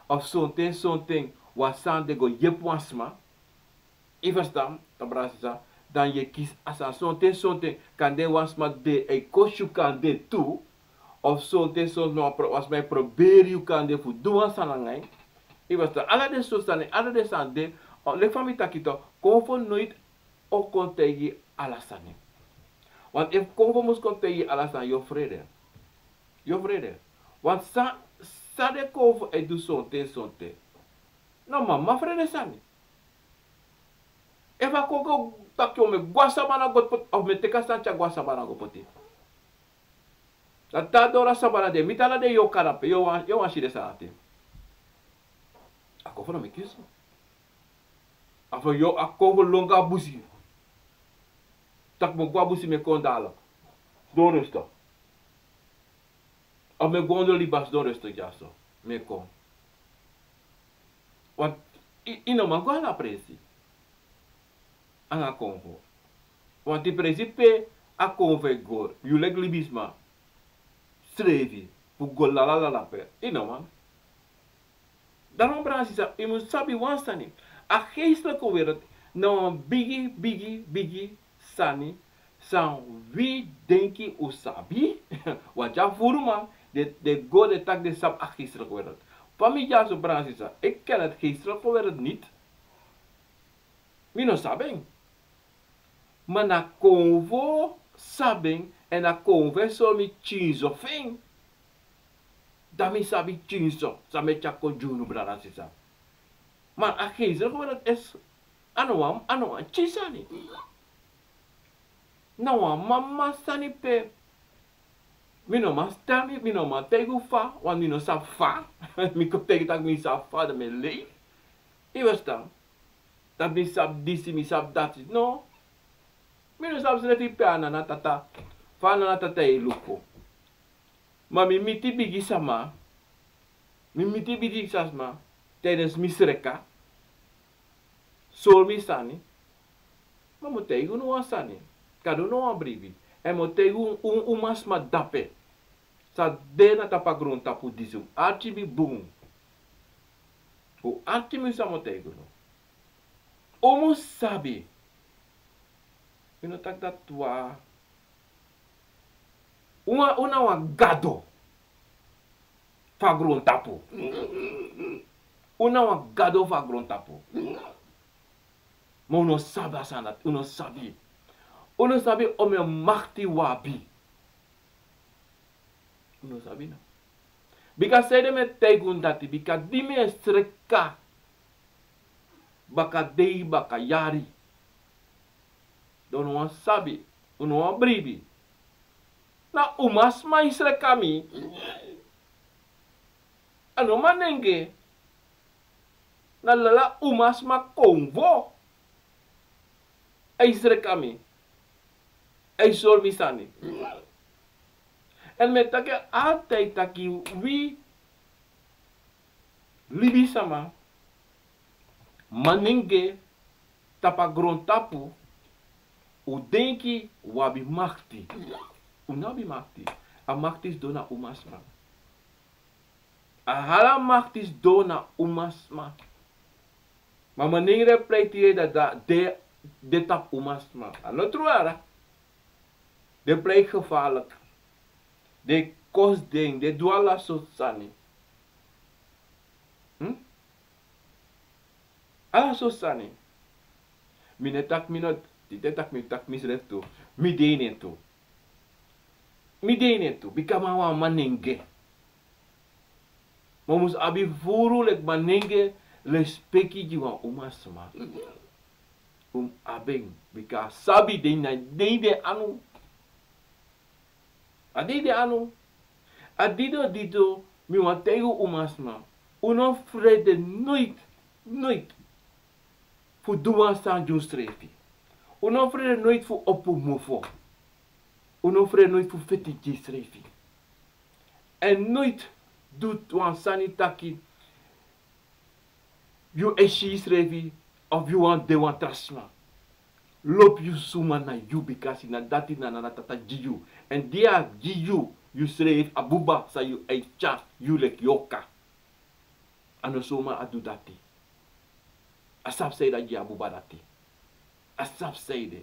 of sonten, sonten wan sani den go yepi wan sma. Yu ferstan, brada sisa? Dan yu e kisi a sani. Sonten, sonten kande wan sma de e kosi yu kande tu, of sonten, sonten wan pro-, wan sma e proberi yu kande fu du wan sani nanga en. Yu ferstan? Ala den sortu sani, ala den sani de, o, leki fa mi taki tu, kon fu noiti o kon taigi ala sani. Want efu kon fu mus kon taigi ala sani, yu o frede. Yu o frede. Want san, san den kon fu e du sonten, sonten. No, ma mi no frede sani. Efu a kon kon taki yu, mi e go a sabana go poti, of mi e teki a sani tyari go a sabana go poti. Dan te a doro a sabana de, mi tan na den yu o karape, yu o wani, yu o wani si den sani dati. A kon fu no meki yu so. A fu yu, a kon fu lon go a busi. Taki mi o go a busi, mi e kon dala. Don resto. Of mi e go ondro libasi, don resto dyaso. Mi e kon. Want yu, yu no man go ala presi. Anga kon fu. Want a presi pe a kon fu e go, yu leki libisma srefi fu go lala lala pe. Yu no man. Daarom, brada sisa, yu mus sabi wan sani. A geestelijke wereld na wan bigi, bigi, bigi sani san wi denki un sabi. Wan dya furuman, den, den go den taki den sabi a geestelijke wereld. Fa mi dyaso, brada sisa, ik ken het geestelijke wereld niet. Mi no sabi en. Ma na kon fu sabi en, èn na kon fu e sori mi tyinso fu en. Dan mi sabi tyinso san mi e tyari kon gi unu, brada sisa. Ma a geestelijke wereld is, a no wan, a no wan tyinso sani. Na wan mama sani pe mi no man stel, mi, mi no man taigi un fa, want mi no sabi fa. Mi kon taigi taki mi sabi fa, dan mi e lei. Yu ferstan? Taki mi sabi disi, mi sabi dati. No. Mi no sabi srefi pe a nana tata, fa a nana tata e luku. Ma mi miti bigi sama, mi miti bigi sama tijdens mi sreka, sori mi sani. Ma mi o taigi unu wan sani. Gado no wan bribi. Èn mi o taigi un, un, umasma dape san de na tapu a grontapu disi, un arki mi bun. Un arki mi san mi o taigi unu. Un mus sabi. Mi no taki dati wa. Un na, un na wan gado fu a grontapu. Un na wan gado fu a grontapu. Ma un no sabi a sani dati, un no sabi. Un no sabi omeni makti un abi. Un no sabi no. Bika sanede mi e taigi unu dati, bika di mi e sreka baka dei, baka yari, dan un no wani sabi, un no wani bribi. Na umasma e sreka mi. A no manenge. Na lala umasma konfo. A e sreka mi. A e sori mi sani. Èn mi e taki altijd taki wi libisma, manenge, tapu a grontapu, un denki un abi makti. Un no abi makti. A makti sidon na umasma. A hala makti sidon na umasma. Ma manenge e prei tide, dati de, de tapu umasma. A no tru, ara. Den prei gevaarlijk. Den kosi den, den du ala sortu sani. Hm? Ala sortu sani. Mi no e taki mi no, Yu taki mi, taki misrefi tu. Mi de ini en tu. Mi de ini en tu. Bika mi na wan manenge. Ma un mus abi furu leki manenge, lespeki gi wan umasma. Un mus abi en, bika a sabi den na den de anu. A den de anu. A dido dido, mi wani taigi un umasma. Un no frede noiti, noiti fu du wan sani gi unsrefi. Un no frede noiti fu opo mofo. Un no frede noiti fu feti gi unsrefi. Èn noiti du wan sani taki yu e si yusrefi, of yu wani de wan tra sma. Lobi yu suma na yu, bikasi na dati na Nana Tata gi yu. Èn di a gi yu, yusrefi, a buba san yu e tyari yu leki yorka. A no suma a du dati. A sabi san ede a gi a buba dati. A sabi san ede.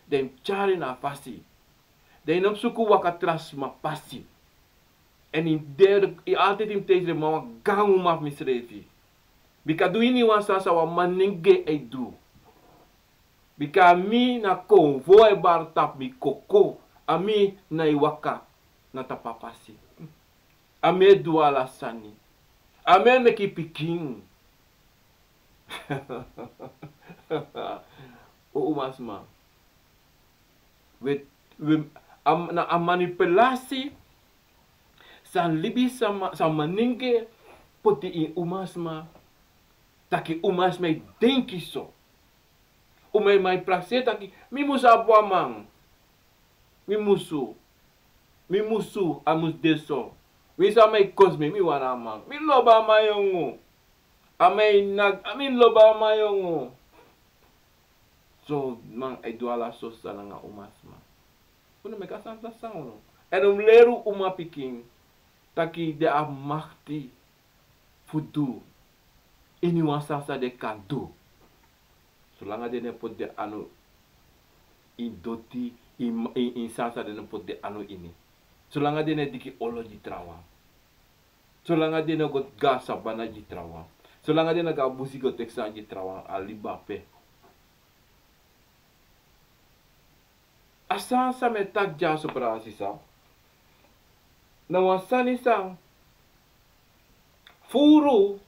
Den tyari en na a fasi. Den no mus suku waka tra sma pasi. Èn yu de, yu altèit yu mus taigi srefi, mi na wan gaan uman fu misrefi. Bika du ini wan sani san wan manenge e du. Bika a mi na konfo e bari tapu mi koko. A mi na e waka na tapu a pasi. A mi e du ala sani. A mi e meki pikin. O umasma. We, we, a, na a manipulasi san libisma, san manenge poti ini umasma. Taki umasma e denki so. Umasma e prakseri taki mi musu abi wan man. Mi musu. Mi musu, a mus de so. Winsi a man e kosi mi, mi wani a man. Mi lobi a man yongu. A man e naki, a mi lobi a man yongu. So man e du ala sortu sani nanga umasma. Un no meki a sani san san unu. Èn un mus leri un umapikin taki den abi makti fu du ini wan sani san den kan du. Solanga den no e poti den anu ini doti, ini, ini, ini sani san den no poti den anu ini. Solanga den no e diki olo gi trawan. Solanga den no go, go na sabana gi trawan. Solanga den no go na busi go teki sani gi trawan, a libi ape. A sani san mi e taki dyaso, brada, sisa, na wan sani san furu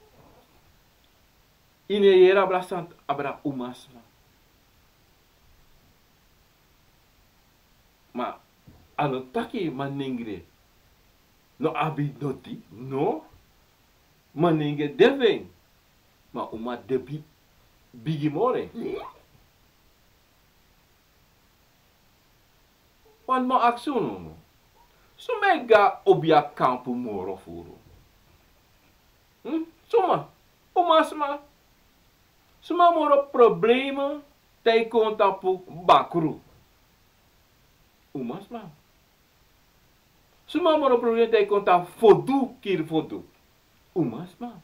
ini a yere, abra, san, abra, umasma. Ma a no taki manengre no abi doti, no. Manengre de fu en. Ma uman de bi-, bigi moro. Want mi o aksi unu, suma e go na obiakampu moro furu? Hmm? Suma? Umasma. Suma moro problema te yu kon tapu bakru? Umasma. Suma moro problema te yu kon tapu fodu, kiri fodu? Umasma.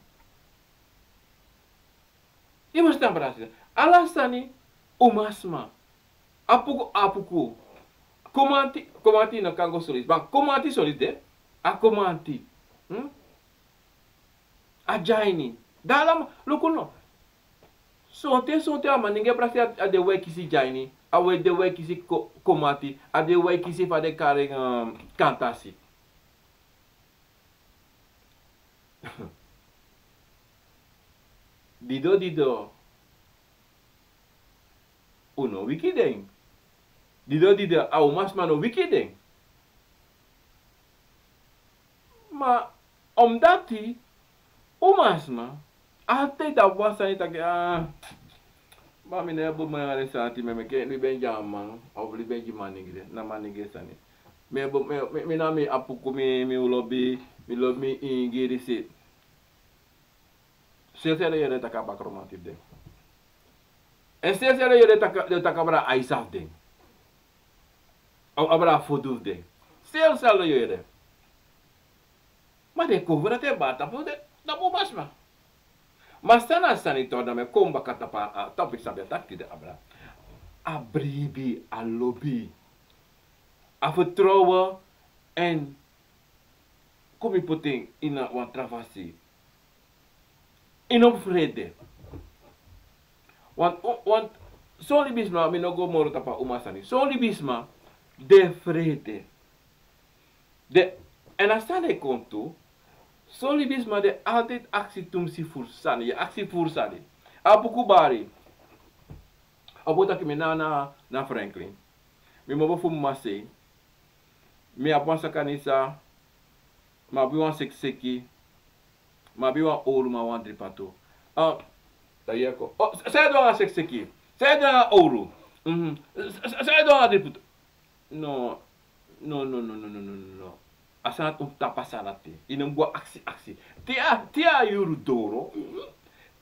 Yu mus tan brasi. Ala sani umasma. Apuku, apuku. Komanti, komanti no kan go solis. Ban komanti solis de. A komanti. Hmm? A dyaini. Dan ala man, luku no. Sonten, sonten a manengre brasi a, a de wai kisi dyaini. A wai de wai kisi ko-, komanti. A de wai kisi fa den kari en, um, kantasi. Dido, dido. Un no wiki den. Dido, dido, a umasma no wiki den. Ma omdati umasma altèit abi wan sani taki, ah, ma mi no e bun man, a sani dati mi e meki, mi ben gi a man, of mi ben gi manengre, na manengre sani. Mi e bun, mi, mi, mi na mi apuku, mi, mi lobi, mi lobi mi ingi disi. Seri seri yere taki a bakru manengre de. Èn seri seri yere taki, den taki abra aisa fu den. Of abra fodu fu den. Seri seri yere. Ma den kon fu dati e bari tapu den, tapu umasma. Ma san na a sani tok, dan mi e kon baka tapu a, a topic san mi ben taki tide, abra. A bribi, a lobi, a fertrowen, èn kon mi poti en ini wan tra fasi. Yu no mus frede. Want, want Son libisma, mi no go moro tapu a uma sani. Son libisma de frede. De, èn a sani e kon tu. Son libisma de altijd aksi tumsi furu sani. Yu e aksi furu sani. A buku bari. A bo taki mi na, na, na Franklin. Mi mobo fu mi masei. Mi abi wan sakanisa. Mi abi wan sekiseki. Mi abi wan owru, mi abi wan dripato. Ah, da yeko. Oh, san yu e du nanga sekiseki? San yu e du nanga owru? Mhm. San yu e du nanga dripato? No. No, no, no, no, no, no, no, no. A sani dati un tapu a sani dati. Yu no mus go aksi, aksi. Te a, te a yuru doro.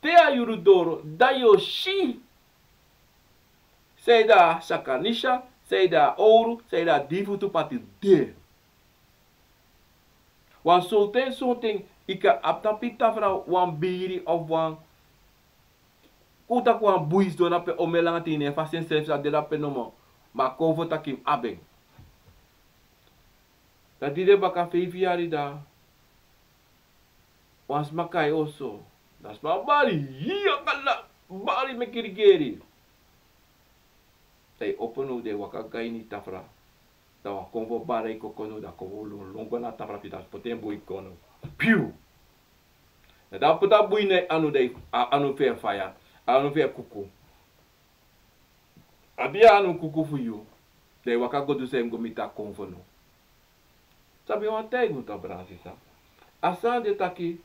Te a yuru doro. Da yu o si. San ede a sakanisa, san ede a owru, san ede a drifutu pati de. Wan sonten, sonten, yu kan abi tapu yu tafra wan biri of wan, kon taki wan bui sidon dape, omen langa ten, yu no e fasi ensrefi, a de dape nomo. Ma a konfo taki mi abi en. Da di den baka feifi yari, da wan sma kai oso. Da sma bari, hii, a kala, bari meki rigeri. Da yu opo now, da yu waka go na ini tafra. Da wan konfo bari e koko now, da konfo lon, lon go na tafra fu yu, da poti en bui kon now. Piu! Da a poti a bui na yu anu, da yu, a anu fu en faya, a anu fu en kuku. A di a anu kuku fu yu, da yu waka go du san yu mus go miti a konfo now. Sabi wan taigi unu, tabra sisa. A sani de taki,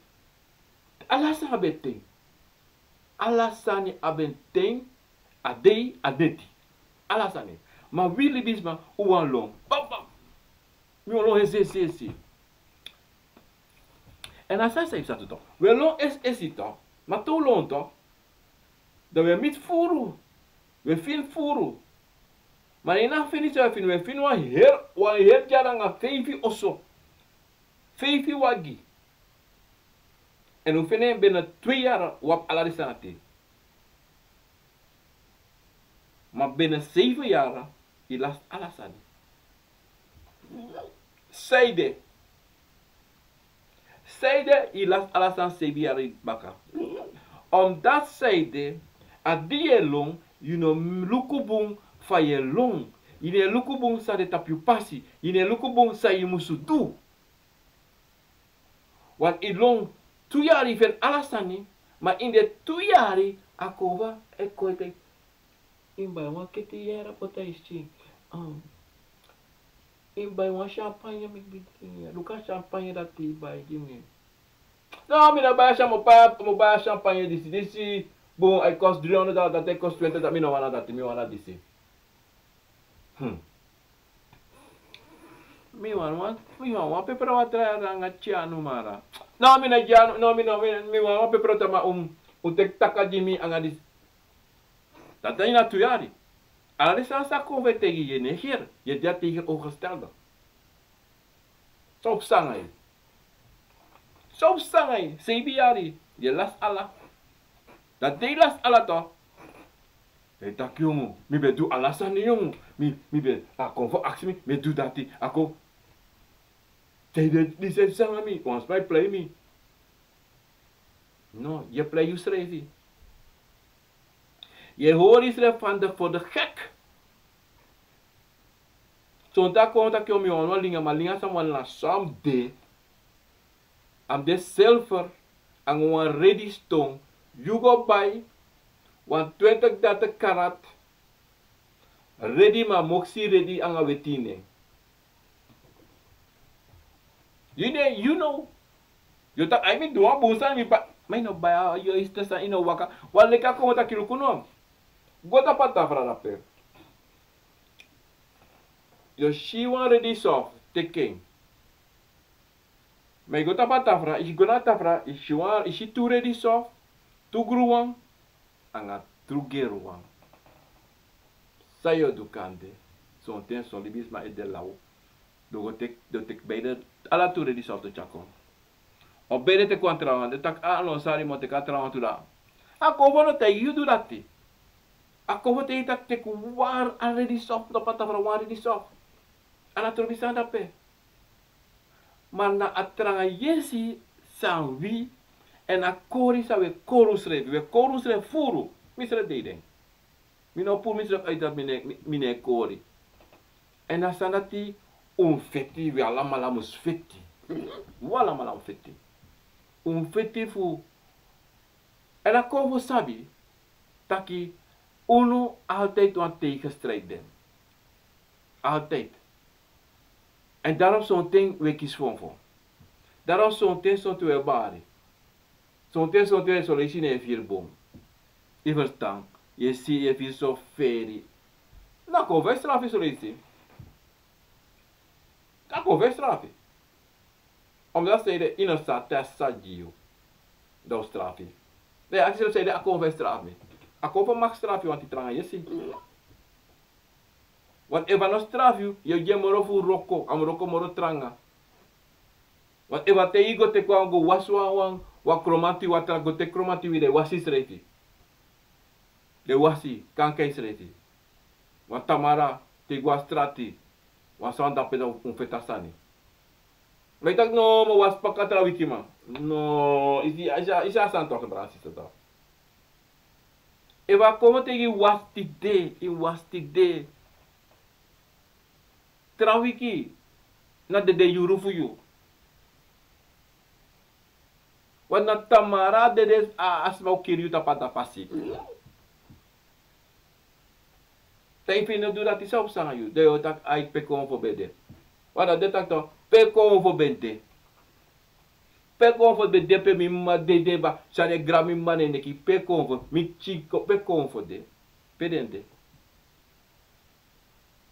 ala sani abi en ten. Ala sani abi en ten, a dei, a neti. Ala sani. Ma wi libisma, un wani lon. Bam, bam. Mi o lon esi, esi, esi. Èn a sani san yu sa du tu. Wi e lon esi, esi tu. Ma te un lon tu, da wi e miti furu. Wi e fini furu. Ma na ini a fini san wi e fini, wi e fini wan heri, wan heri dyari nanga feifi oso. Feifi wagi. Èn un feni en bina tu yari, un abi ala den sani dati. Ma bina seibi yari, yu lasi ala sani. San ede? San ede yu lasi ala sani seibi yari baka? Omdat san ede, a di yu e lon, yu no luku bun fa yu e lon. Yu no e luku bun san de tapu yu pasi. Yu no e luku bun san yu musu du. Want yu lon tu yari, yu feni ala sani, ma ini den tu yari a konfo e kon taki, yu mus bai wan keti yara poti a yu skin. Um, yu mus bai wan champagne, meki mi dringi. Luku a champagne dati yu bai gi mi. No, mi no bai a champagne, mi o bai a champagne disi, disi, bon, a e kosi dri hondro dala, dati e kosi twenti dala, mi no wani dati, mi wani disi. Hmm. Mi wani wan, mi wani wan pepra watra nanga tyanu mara. No, mi no tyanu, no, mi no, mi, mi wani wan pepra watra, ma un, un teki taka gi mi anga disi. Dati na tu yari. Ala den sani san a konfo e taigi yu, yu e negeer, yu e de a tegenovergestelde. San o psa nanga yu? San o psa nanga yu? Seibi yari, yu e lasi ala. Dan te yu lasi ala tu, yu e taki yongu, mi ben du ala sani yongu. Mi, mi ben, a konfo aksi mi, mi e du dati, a kon. Te yu de disi sani nanga mi, wan sma e prei mi. No, yu e prei yusrefi. Yu e hori yusrefi van de, voor de gek. Sonten a kon taki mi wani wan linga, ma linga san mi wani na san de. A mus de silver, anga wan redi ston. Yu go bai wan twenti, dertig karat. Redi, ma moksi redi anga weti ini en. Yu no, yu no. Yu taki, ai, mi du wan bun sani, mi bai. Ma yu no bai, yu e sete sani, yu no waka. Wan leki a kon taki luku no. Go tapu a tafra dape. Yu si wan redi soft, teki en. Ma yu go tapu a tafra, yu go na tafra, yu si wan, yu si tu redi soft, tu gru wan, anga tu geri wan. San yu o du kande? Sonten son libisma e de law. Den go teki, den teki beide, ala tu redi soft tyari kon. O beide teki wan trawan, den taki, a no, sari, mi o teki a trawan tu da. A konfo no taigi yu du dati. A konfo taigi yu taki teki wan redi soft, no, tapu a tafra wan redi soft. A no trobi sani dape. Ma na a tranga yesi san wi, èn a kori san wi e kori unsrefi, wi e kori unsrefi furu, misrefi dei den. Mi no puru misrefi uit dati mi no e kori. Èn a sani dati un feti, wi alamala mus feti. Wi alamala mus feti. Un feti fu. Èn a kon fu sabi taki unu altijd wan tegenstrijd den. Altijd. Èn daarom sonten wi e kisi fon fon. Daarom sonten sonten wi e bari. Sonten sonten wi e solisi na e firi bun. Yu e ferstan? Yu e si, yu e firi so feri. Na kon fu e strafi solisi. Na kon fu e strafi. Omdat sede yu no sa te a sa gi yu. Dan un strafi. Dan yu aksi sede a kon fu e strafi mi. A kon fu maki strafi wanti tranga yesi. Want efu a no strafi yu, yu o gi en moro fu wroko, a mus wroko moro tranga. Want efu a taigi yu go teki wan, go wasi wan, wan, wan kromanti watra, go teki kromanti wi, dan e wasi yusrefi. Dan e wasi, kanker yusrefi. Wan tamara, te yu go a strati, wan sani dape dan un feti a sani. Ma yu taki no, mi o wasi paka tra wikiman. No, yu si, yu si a sani toch, brada, sisa toch. Efu a kon fu taigi yu wasi tide, yu wasi tide. Tra wiki, na dede yuru fu yu. Want na tamara dede a, a sma o kiri yu tapu a dati fasi. Dan efu yu no du dati san o psa nanga yu, dan yu o taki ai pe kon fu ben de. Want dan den taki toch, pe kon fu ben de. Pe kon fu ben de pe mi mama dede ba, san den grab mi mama na en neki, pe kon fu, mi pikin, pe kon fu de. Pe den de.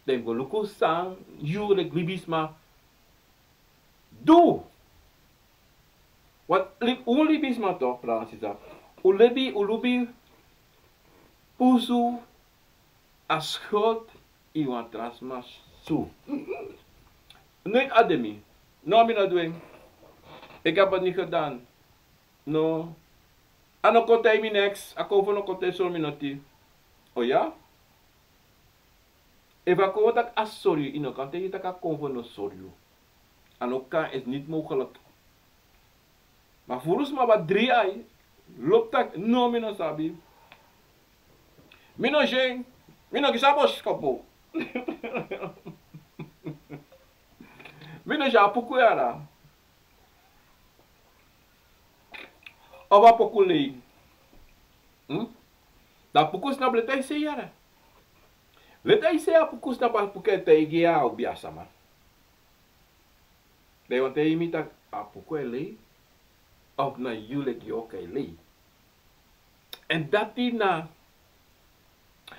Den go luku san yu leki libisma du. Want un libisma toch, brada, sisa. Un libi, un libi pusu a schuld in wan tra sma su. Nooit a de mi. No, mi no du en. Ik heb het niet gedaan. No. A no kon taigi mi niks. A kon fu no kon taigi sori mi noti. O ya? Efu a kon fu taki a sori yu, yu no kan taigi taki a kon fu no sori yu. A no kan, is niet mogelijk. Ma furu sma abi dri ai, lobi taki no, mi no sabi. Mi no si en, mi no kisi a boskopu. Mi no si a puku yara. Of a puku lei. Hmm? Dan puku snapu leti a e sei yara. Leti a e sei a puku snapu, a puku e taigi yu a obi a sama. Dan yu wani taigi mi taki a puku e lei, of na yu leki yu oka e lei. Èn dati na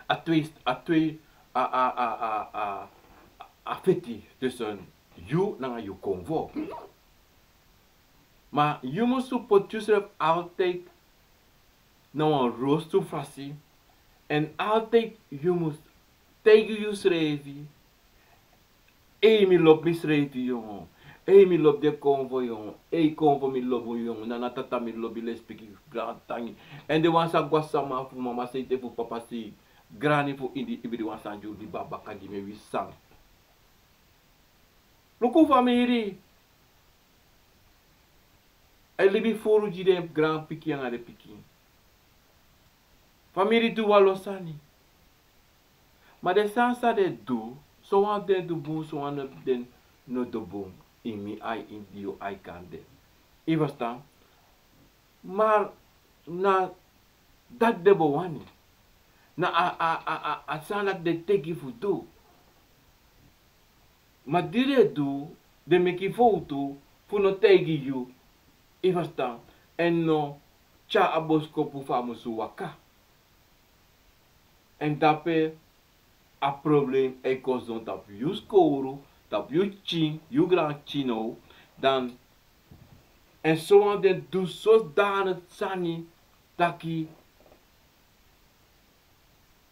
a twee, a twee, a, a, a, a, a, a feti tussen yu nanga yu konfo. Ma yu musu poti yusrefi altijd na wan rostu fasi. Èn altijd yu mus taigi yusrefi: ei, mi lobi misrefi, yongu. Ei, mi lobi den konfo, yongu. Ei, konfo, mi lobi unu, yongu. Nana, tata, mi lobi, lespeki, grantangi. Èn den wan sa go a sama fu mama sei te fu papa sei, grani fu ini, ibri wan sani di un libi a baka gi mi, wi san. Luku famiri. A e libi furu gi den granpikin nanga den pikin. Famiri du wan lo sani. Ma den sani san den du, sowan fu den du bun, sowan fu den no du bun. Ini mi ai, ini yu ai kande. Yu e ferstan? Ma na dati den bo wani. Na a, a, a, a, a sani dati den teki fu du. Ma di den du, den meki fowtu fu no taigi yu, yu e ferstan, èn no tyari a boskopu fa a musu waka. Èn dape a problem e kon sidon tapu yu skowru, tapu yu pikin, yu granpikin now, dan, èn sowan fu den du sosdani sani taki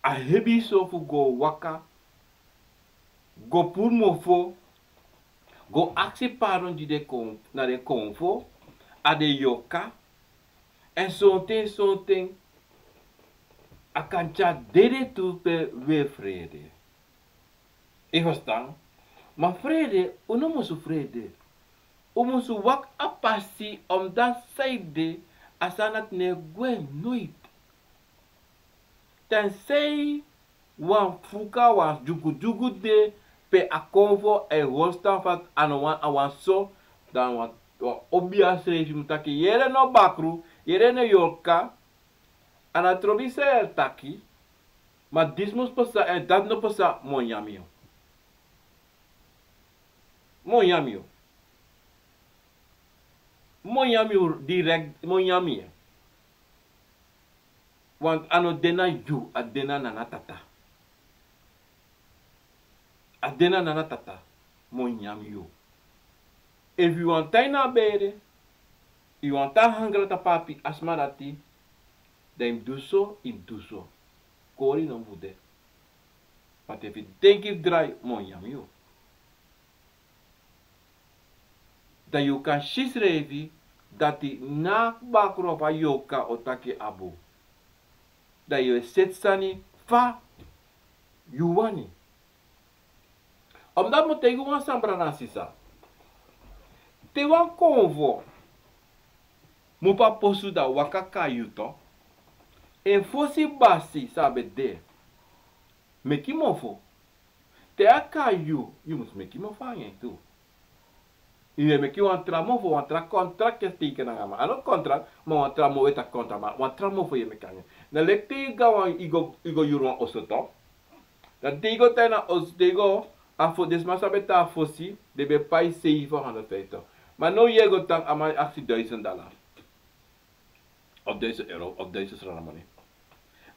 a hebi so fu go waka, go puru mofo, go aksi pardon gi den kon, na den konfo, a den yorka, èn sonten, sonten, a kan tyari dede tu pe wi e frede. Yu e ferstan? Ma frede, un no musu frede. Un musu waka a pasi, omdat san ede, a sani dati no e gwe noiti. Tenzij Wan fuka, wan dyugudyugu de pe a konfo e hori stan fa a no wan, a wan so, dan wan, wan obi a srefi mu taki yere no bakru, yere no yorka. A na trobi seri taki, ma disi mus pasa èn dati no pasa, mi o nyan mi yu. Mi o nyan mi yu. Mi o nyan mi yu direkt, mi o nyan mi yu. Want a no de na yu, a de na nana tata. A de na nana tata, mi o nyan mi yu. Efu yu wani tan ini a bere, yu wani tan hangri na tapu a sma dati, dan yu mus du so, yu mus du so. Kori no mus de. Want efu yu denki fu drai, mi o nyan mi yu. Dan yu kan si srefi dati na bakru of a yorka o taki a bun. Dan yu e seti sani fa yu wani. Omdat mi o taigi wan sani, brada nanga sisa. Te wan konfo mu pasa posu, dan waka kon na yu tu. En fosi basi san a ben de, meki mofo. Te a kon na yu, yu mus meki mofo nanga en tu. Yu e meki wan tra mofo, wan tra kontrak yu e teken nanga a man. A no kontrak, ma wan tra mofo, wi e taki kontrak, ma wan tra mofo yu e meki nanga en. Na leki te yu go na wan, yu go, yu go yuru wan oso tu. Dan te yu go tan na oso, te yu go, a fo, den sma san ben tan a fosi, den ben pai seifenhonderd vijftig. Ma now yu e go tan, a man e aksi duizend dollar. Of duizend euro, of duizend sranamoni.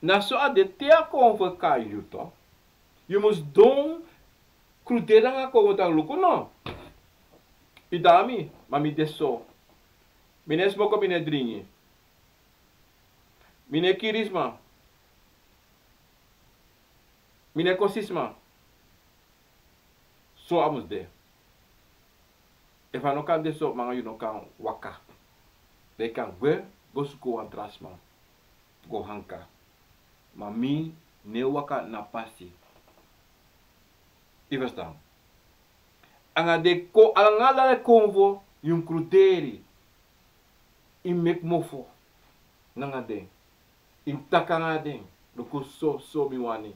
Na so a de te a konfo kon na yu tu. Yu mus don kruderi nanga a konfo taki luku no. Yu de nanga mi, ma mi de so. Mi no e smoko, mi no e dringi. Mi no e kiri sma. Mi no e kosi sma. So a mus de. Efu a no kan de so, mi nanga yu no kan waka. Dan yu kan gwe go suku wan tra sma go hanka. Ma mi no e waka na pasi. Yu ferstan? Nanga den ko, nanga ala den konfo yu mus kruderi. Yu mus meki mofo nanga den. Yu mus taki nanga den, luku so, so mi wani.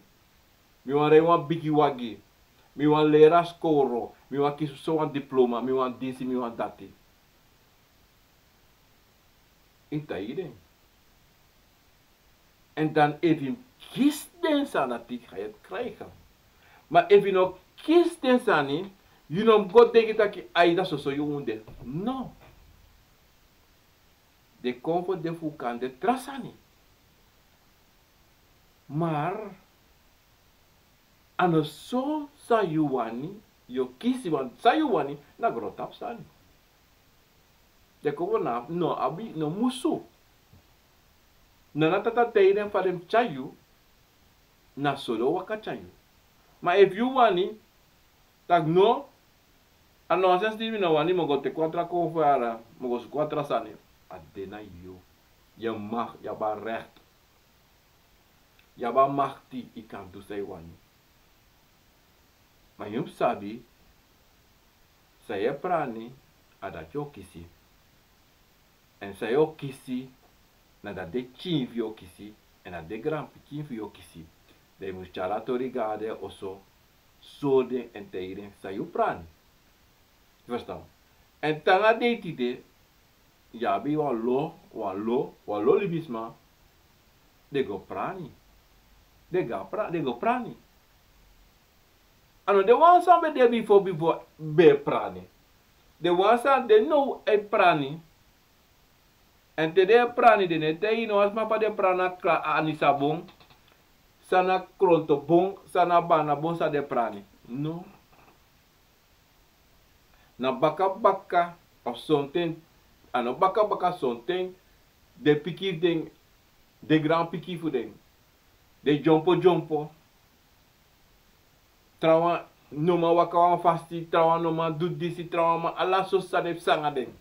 Mi wani rei wan bigi wagi. Mi wani leri a skoro. Mi wani kisi so wan diploma. Mi wani disi, mi wani dati. Yu taigi den. En dan efu yu kisi den sani, dati ga yu krijgen. Ma efu yu no kisi den sani, yu no mus go denki taki ai, dan soso yu mus de. No. Den konfo de fu kan de tra sani. Maar a no so san yu wani, yu o kisi wan san yu wani, na grontapu sani. Den konfo no abi, no musu. Nana tata taigi den fa den mus tyari yu, na so den o waka tyari yu. Ma efu yu wani taki no, a nonsens disi mi no wani, mi o go teki wan tra konfo, mi o go suku wan tra sani. A de na yu. Yu mag, yu abi a recht. Yu abi a makti, yu kan du san yu wani. Ma yu mus sabi, san yu e prani, a dati yu o kisi. En san yu o kisi, na dati den pikin fu yu o kisi, en na den granpikin fu yu o kisi. Dan yu mus tyari a tori go na den oso, sori den en taigi den san yu prani. Yu ferstan? En te nanga dei tide, yu abi wan lo, wan lo, wan lo libisma, den go prani. Den go pra-, den go prani. A no den wan san ben de bifo, bifo ben e prani. Den wan san de now e prani. En te den e prani, den no e taigi yu no wan sma fa den e prani na kra-, a anisabon, san na krontobon, san na banabon san den e prani. No. Na baka baka of sonten, a no baka baka, sonten den pikin fu den, den granpikin fu den, den dyompo dyompo. Trawan no man waka wan fasi, trawan no man du disi, trawan man, ala sortu sani e psa nanga den.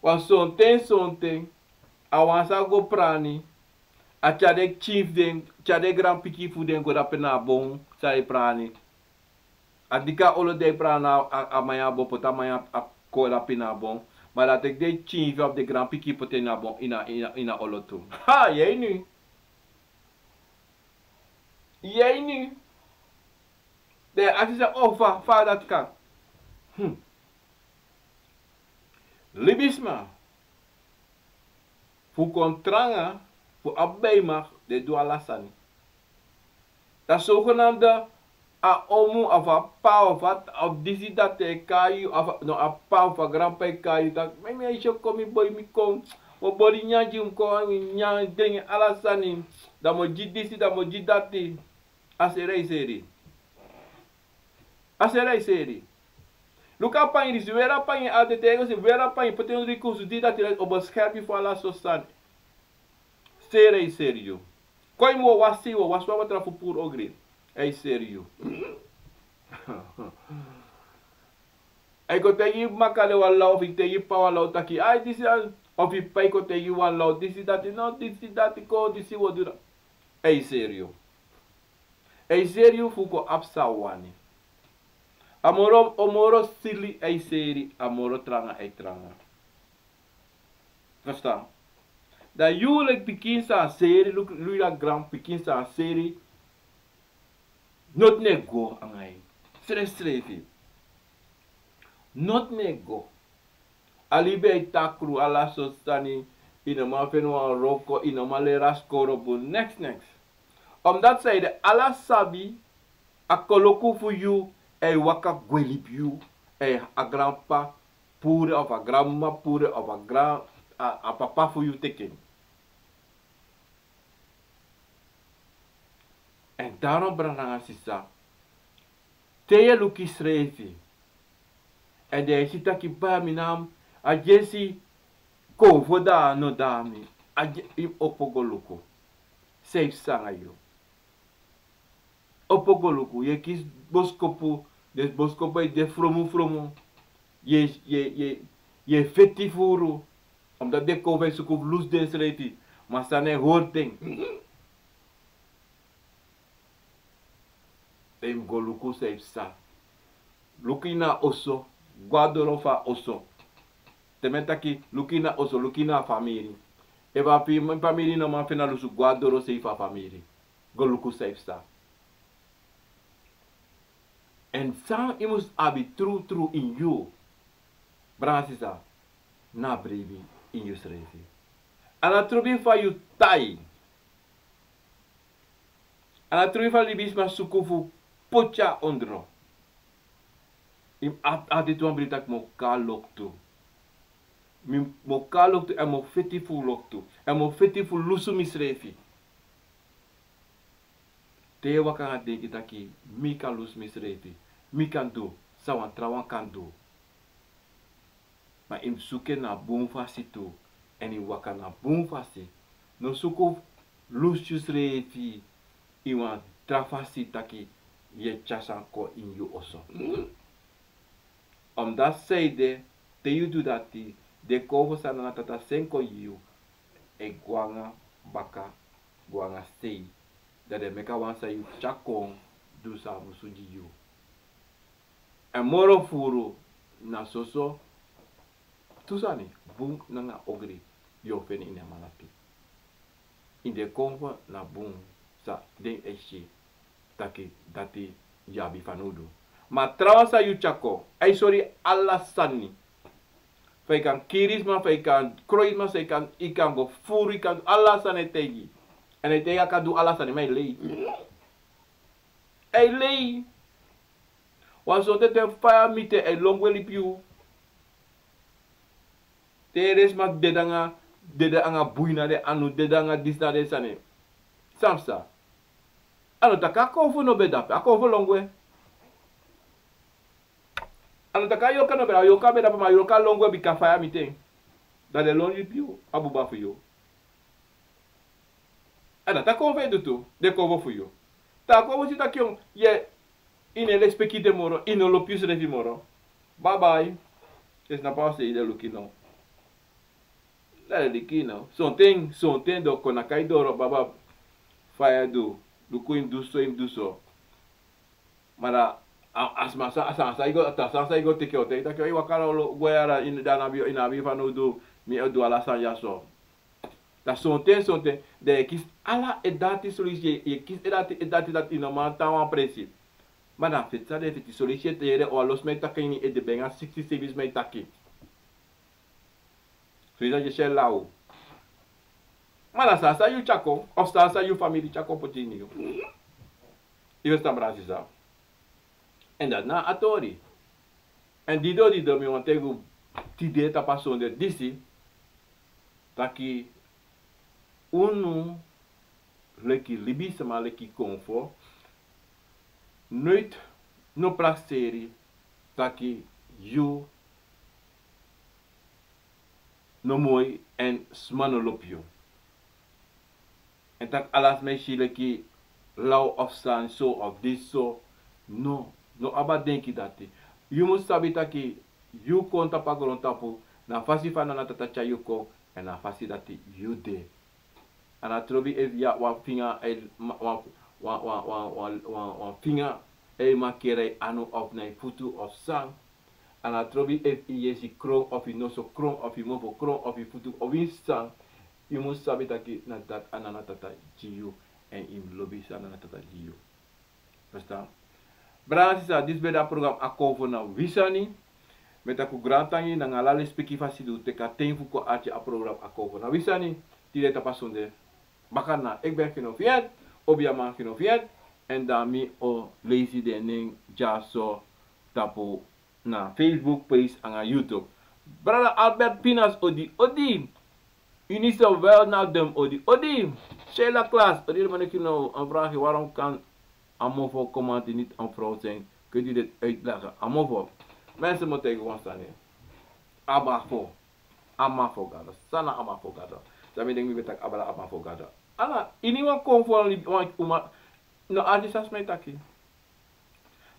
Wan sonten sonten, a wan sa go prani, a tyari den pikin fu den, tyari den granpikin fu den go dape na a bon san e prani. A diki a olo di a e prani na a, a man ya bon, poti a man ya a kon dape na a bon. Ma dan a teki den pikin fu den granpikin poti en na a bon, ini a, ini a, ini a olo tu. Ha, yei nu. Yu e ini. Den e aksi san, o fa, fa dati kan. Hmm. Libisma. Fu kon tranga, fu abi beimak, den e du ala sani. Da sogenaamde a omu, of a pa, of a, of disi dati e kai yu, of a, no, a pa, of a granpa e kai yu, taki, mi, mi e si kon, mi boi, mi kon, mi o bori nyan gi yu, mi kon, mi nyan, dringi ala sani, da mi o gi disi, da mi o gi dati. A seri a e seri. A seri a e seri. Luku a pangi disi, weri a pangi, a de tego si, weri a pangi, poti en dri kusu, di dati, o beschermi fu ala so sani. Seri a e seri yu. Kon yu mu wasi, yu wasi wan watra fu puru ogri. A e seri yu. A e kon taigi makandra wan law, of i taigi pa wan law taki, ai, disi a, of i pa e kon taigi wan law, disi dati, no, disi dati, kon, disi wi o du dati. A e seri yu. A e seri yu fu kon abi san a wani. A moro, a moro sili a e seri, a moro tranga a e tranga. Verstaan? Da yu leki pikin san a seri, luku, luku a granpikin san a seri. Noti no e go anga yu. Srefsrefi. Noti no e go. A libi e takru, ala sortu sani, i no man feni wan wroko, i no man leri a skoro bun, neks, neks. Omdat san ede, ala sabi, a koloku fu yu, e waka gwe libi yu, e a granpa puru en, of a granmama puru en, of a gran, a, a papa fu yu teki en. En daarom, brada nanga sisa, te yu e luku yusrefi, en den e si taki, baya, mi na a Jesi, kon fu dati no de na mi, a Jesi, yu mu opo go luku san e psa nanga yu. Opo go luku, yu e kisi boskopu, den boskopu e de fromu fromu, yu e, yu e, yu e, yu e feti furu, omdat den kon fu e suku fu lusu densrefi, ma san no e hori den. Den yu mu go luku san e psa. Luku ini a oso, go na doro fu a oso. Te mi e taki, luku ini a oso, luku ini a famiri. Efu a fi-, famiri no man feni a lusu, go na doro sei fu a famiri. Go luku san e psa. En san yu mus abi trutru ini yu, brada sisa, na a bribi ini yusrefi. A no trobi fa yu tai. A no trobi fa libisma suku fu poti yu na ondro. Yu mu a-, a diti wan bribi taki mi o kon na loktu. Mi, mi o kon na loktu, èn mi o feti fu loktu. Èn mi o feti fu lusu misrefi. Te yu e waka nanga denki taki, mi kan lusu misrefi, mi kan du san wan trawan kan du. Ma yu mus suku en na bun fasi tu, èn yu waka na bun fasi. No suku lusu yusrefi ini wan tra fasi taki yu e tyari san kon ini yu oso. Omdat san ede, te yu du dati, den kon fu san nanga tata seni kon gi yu, e go nanga baka, go nanga sei. Dan den meki a wan san yu tyari kon du san a musu gi yu. Èn moro furu na soso tu sani, bun nanga ogri, yu o feni ini a man dati. Ini den kon fu na bun san den e si taki dati yu abi fanowdu. Ma trawan san yu tyari kon, a e sori ala sani. Fa yu kan kiri sma, fa yu kan kroi sma, san yu kan, yu kan go furu, yu kan du ala sani, a e taigi. Èn a e taigi a kan du ala sani, ma a e lei. A e lei. Wan sonten te faya miti en, a e lon gwe libi yu. Te den sma dede anga, dede anga bui na den anu, dede anga disi na den sani. San psa? A no taki a kon fu no ben de ape, a kon fu lon gwe. A no taki a yorka no ben de, a yorka ben de ape, ma a yorka lon gwe bika faya miti en. Dan den lon libi yu, a buba fu yu. A dati a kon fu e du tu, den kon fu yu. Te a kon fu si taki yu, yu e, yu no e lespeki den moro, yu no lobi yusrefi moro. Bye bye. Yu e snapu san mi e luku now. Dan den luku now. Sonten, sonten den o kon naki yu doro, baba. Fa yu e du, luku yu mus du so, yu mus du so. Ma dan, a, a sma san, a sma san yu go, a sma san yu go teki, o taigi taki, yu waka lolo gwe ya, yu no abi, yu no abi fanowdu, mi e du ala sani ya so. Dan sonten, sonten, dan yu e kisi ala e dati solusi, yu e kisi e dati, e dati dati yu no man tan wan presi. Ma dan feti san den feti solusi e tere, o a lo sma e taki ini ede ben nanga siksi seibin sma e taki. Solusi dati e si e law. Ma dan san san yu tyari kon, of san san yu famiri tyari kon poti ini yu. Yu e stan, brada sisa. Èn dati na a tori. Èn dido dido mi wani taigi unu tide tapu a sonde disi, taki unu leki libisma, leki konfo, noiti no prakseri taki yu no moi èn sma no lobi yu. Èn taki ala sma e si leki law of sani so of disi so. No, no abi a denki dati. Yu mus sabi taki yu kon tapu a grontapu, na a fasi fa Nana Tata tyari yu kon, èn na a fasi dati yu de. A no trobi efu yu abi wan finga, e, ma-, wan, wan finga e makeri a yu anu of na yu futu of san. A no trobi efu yu yesi kron of yu noso kron of yu mofo kron of yu futu of yu san. Yu mus sabi taki na dati a Nana Tata gi yu, èn yu mus lobi san Nana Tata gi yu. Verstaan? Brada sisa, disi ben de a program Akomfo na wi sani. Mi e taki un grantangi nanga ala lespeki fasi di un teki a ten fu kon arki a program Akomfo na wi sani. Tide tapu a sonde bakana, ik ben Gino Fiet, obiaman Gino Fiet, èn dan mi o leisi den nen dyaso tapu na Facebook page nanga YouTube. Brada Albert Pinas, odi odi. Unisa Wel na dem, odi odi. Sheila Klaas, odi odi, maneki no, een vraagje, waarom kan a mofo command niet een vrouw zijn? Kunt u dit uitleggen? A mofo. Mensen moeten gewoon staan hier. A mofo. A mofo gado. San na a mofo gado? San mi denki mi ben taki abra a mofo gado. Ala, ini wan konfo, wan uma, no arki san sma e taki.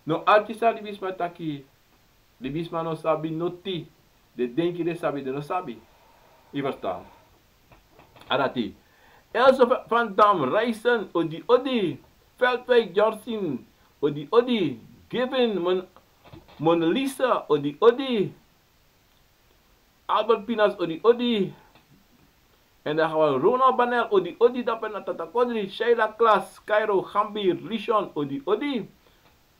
No arki san libisma e taki. Libisma no sabi noti. Den denki den sabi, den no sabi. Yu verstaan? A dati. Else van Dam Reisen, odi odi. Veldwijk Jorsin, odi odi. Given Mon-, Mona Lisa, odi odi. Albert Pinas, odi odi. En dan gaan we Ronald Banel, odi odi, dape na Tata Kodri. Sheila Klaas, Cairo, Gambir, Rishon, odi odi.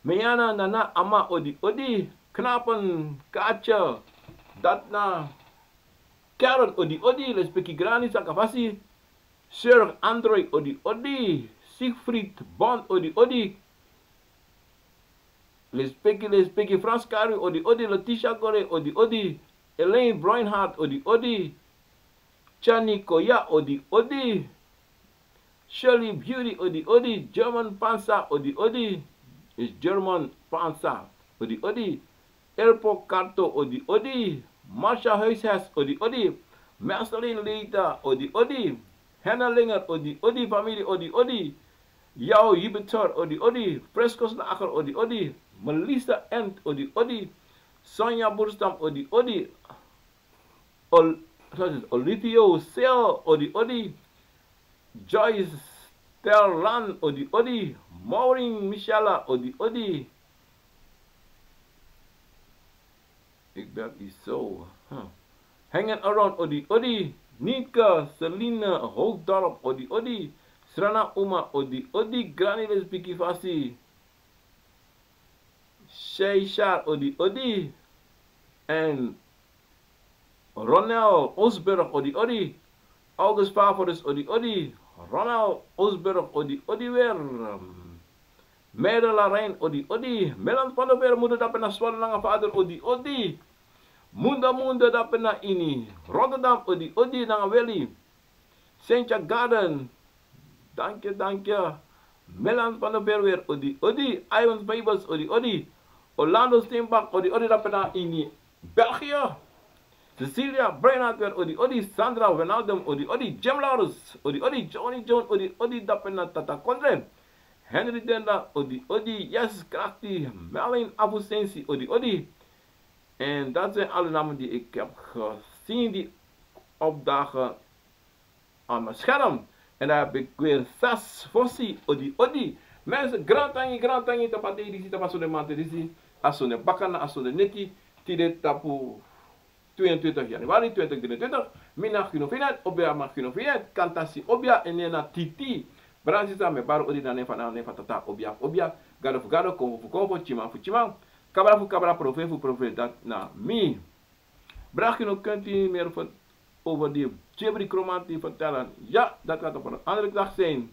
Meyana Nana Ama, odi odi. Knapen, Kaatje, Datna, Carrot, odi odi. Lespeki Grani Sakafasi. Sir Android, odi odi. Siegfried Bond, odi odi. Lespeki, lespeki Frans Kari, odi odi. Letitia Gore, odi odi. Elaine Broinhart, odi odi. Chani Koya, odi odi. Shirley Beauty, odi odi. German Pansa, odi odi. Is German Pansa, odi odi. Elpo Karto, odi odi. Marsha Huishes, odi odi. Marceline Leita, odi odi. Henna Linger, odi odi. Famiri, odi odi. Yao Jupiter, odi odi. Fresco Slager, odi odi. Melissa Ent, odi odi. Sonja Burstam, odi odi. Ol-, sorry, Olivio Sel, odi odi. Joyce Terlan, odi odi. Maureen Michela, odi odi. Ik bel u zo. Huh. Hanging around, odi odi. Nika, Selina Hoogdorp, odi odi. Srana Uma, odi odi. Granny Lespeki Fasi. Sheishar, odi odi. En Ronel Osberg, odi odi. August Favoris, odi odi. Ronel Osberg, odi odi weer. Mede Larain, odi odi. Melan van der Veer, moeder dape na Swan nanga vader, odi odi. Munda Munda dape na ini Rotterdam, odi odi, nanga Willy. Sentia Garden, danki, danki. Melan van der Veer weer, odi odi. Ivan Fabers, odi odi. Orlando Steenbak, odi odi, dape na ini België. Cecilia Breinhart weer, odi odi. Sandra Wijnaldum, odi odi. Jim Laurens, odi odi. Johnny John, odi odi, dape na Tata Kondre. Henry Denda, odi odi. Yes Krakti. Melin Afusensi, odi odi. En dat zijn alle namen die ik heb gezien die opdagen aan mijn scherm. En daar heb ik weer zes fosi, odi odi. Mensen, grantangi, grantangi, tapu a dei disi, tapu a sonde mamanten disi, a sonde bakana, a sonde neti, tide tapu Tweeëntwintig januari tweeduizend drieëntwintig. Mi na Gino Finet, Obia ma Gino Finet, Kantasi Obia, en nena Titi. Brada sisa, mi e bari odi na nen fu Tata, Obia, Obia, Gado fu Gado, Konfo fu Konfo, Tyiman fu Tyiman, Kabra fu Kabra, Profeet fu Profeet, dati na mi. Brada Gino, kenti mi fu over di Jebri Kromanti vertellen. Ya, dat gaat op een andere dag zijn.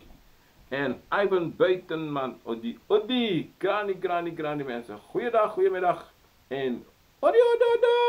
En Ivan Buitenman, odi, odi, grani, grani, grani mensen. Goeiedag, goeiemiddag. En odi, odi, odi.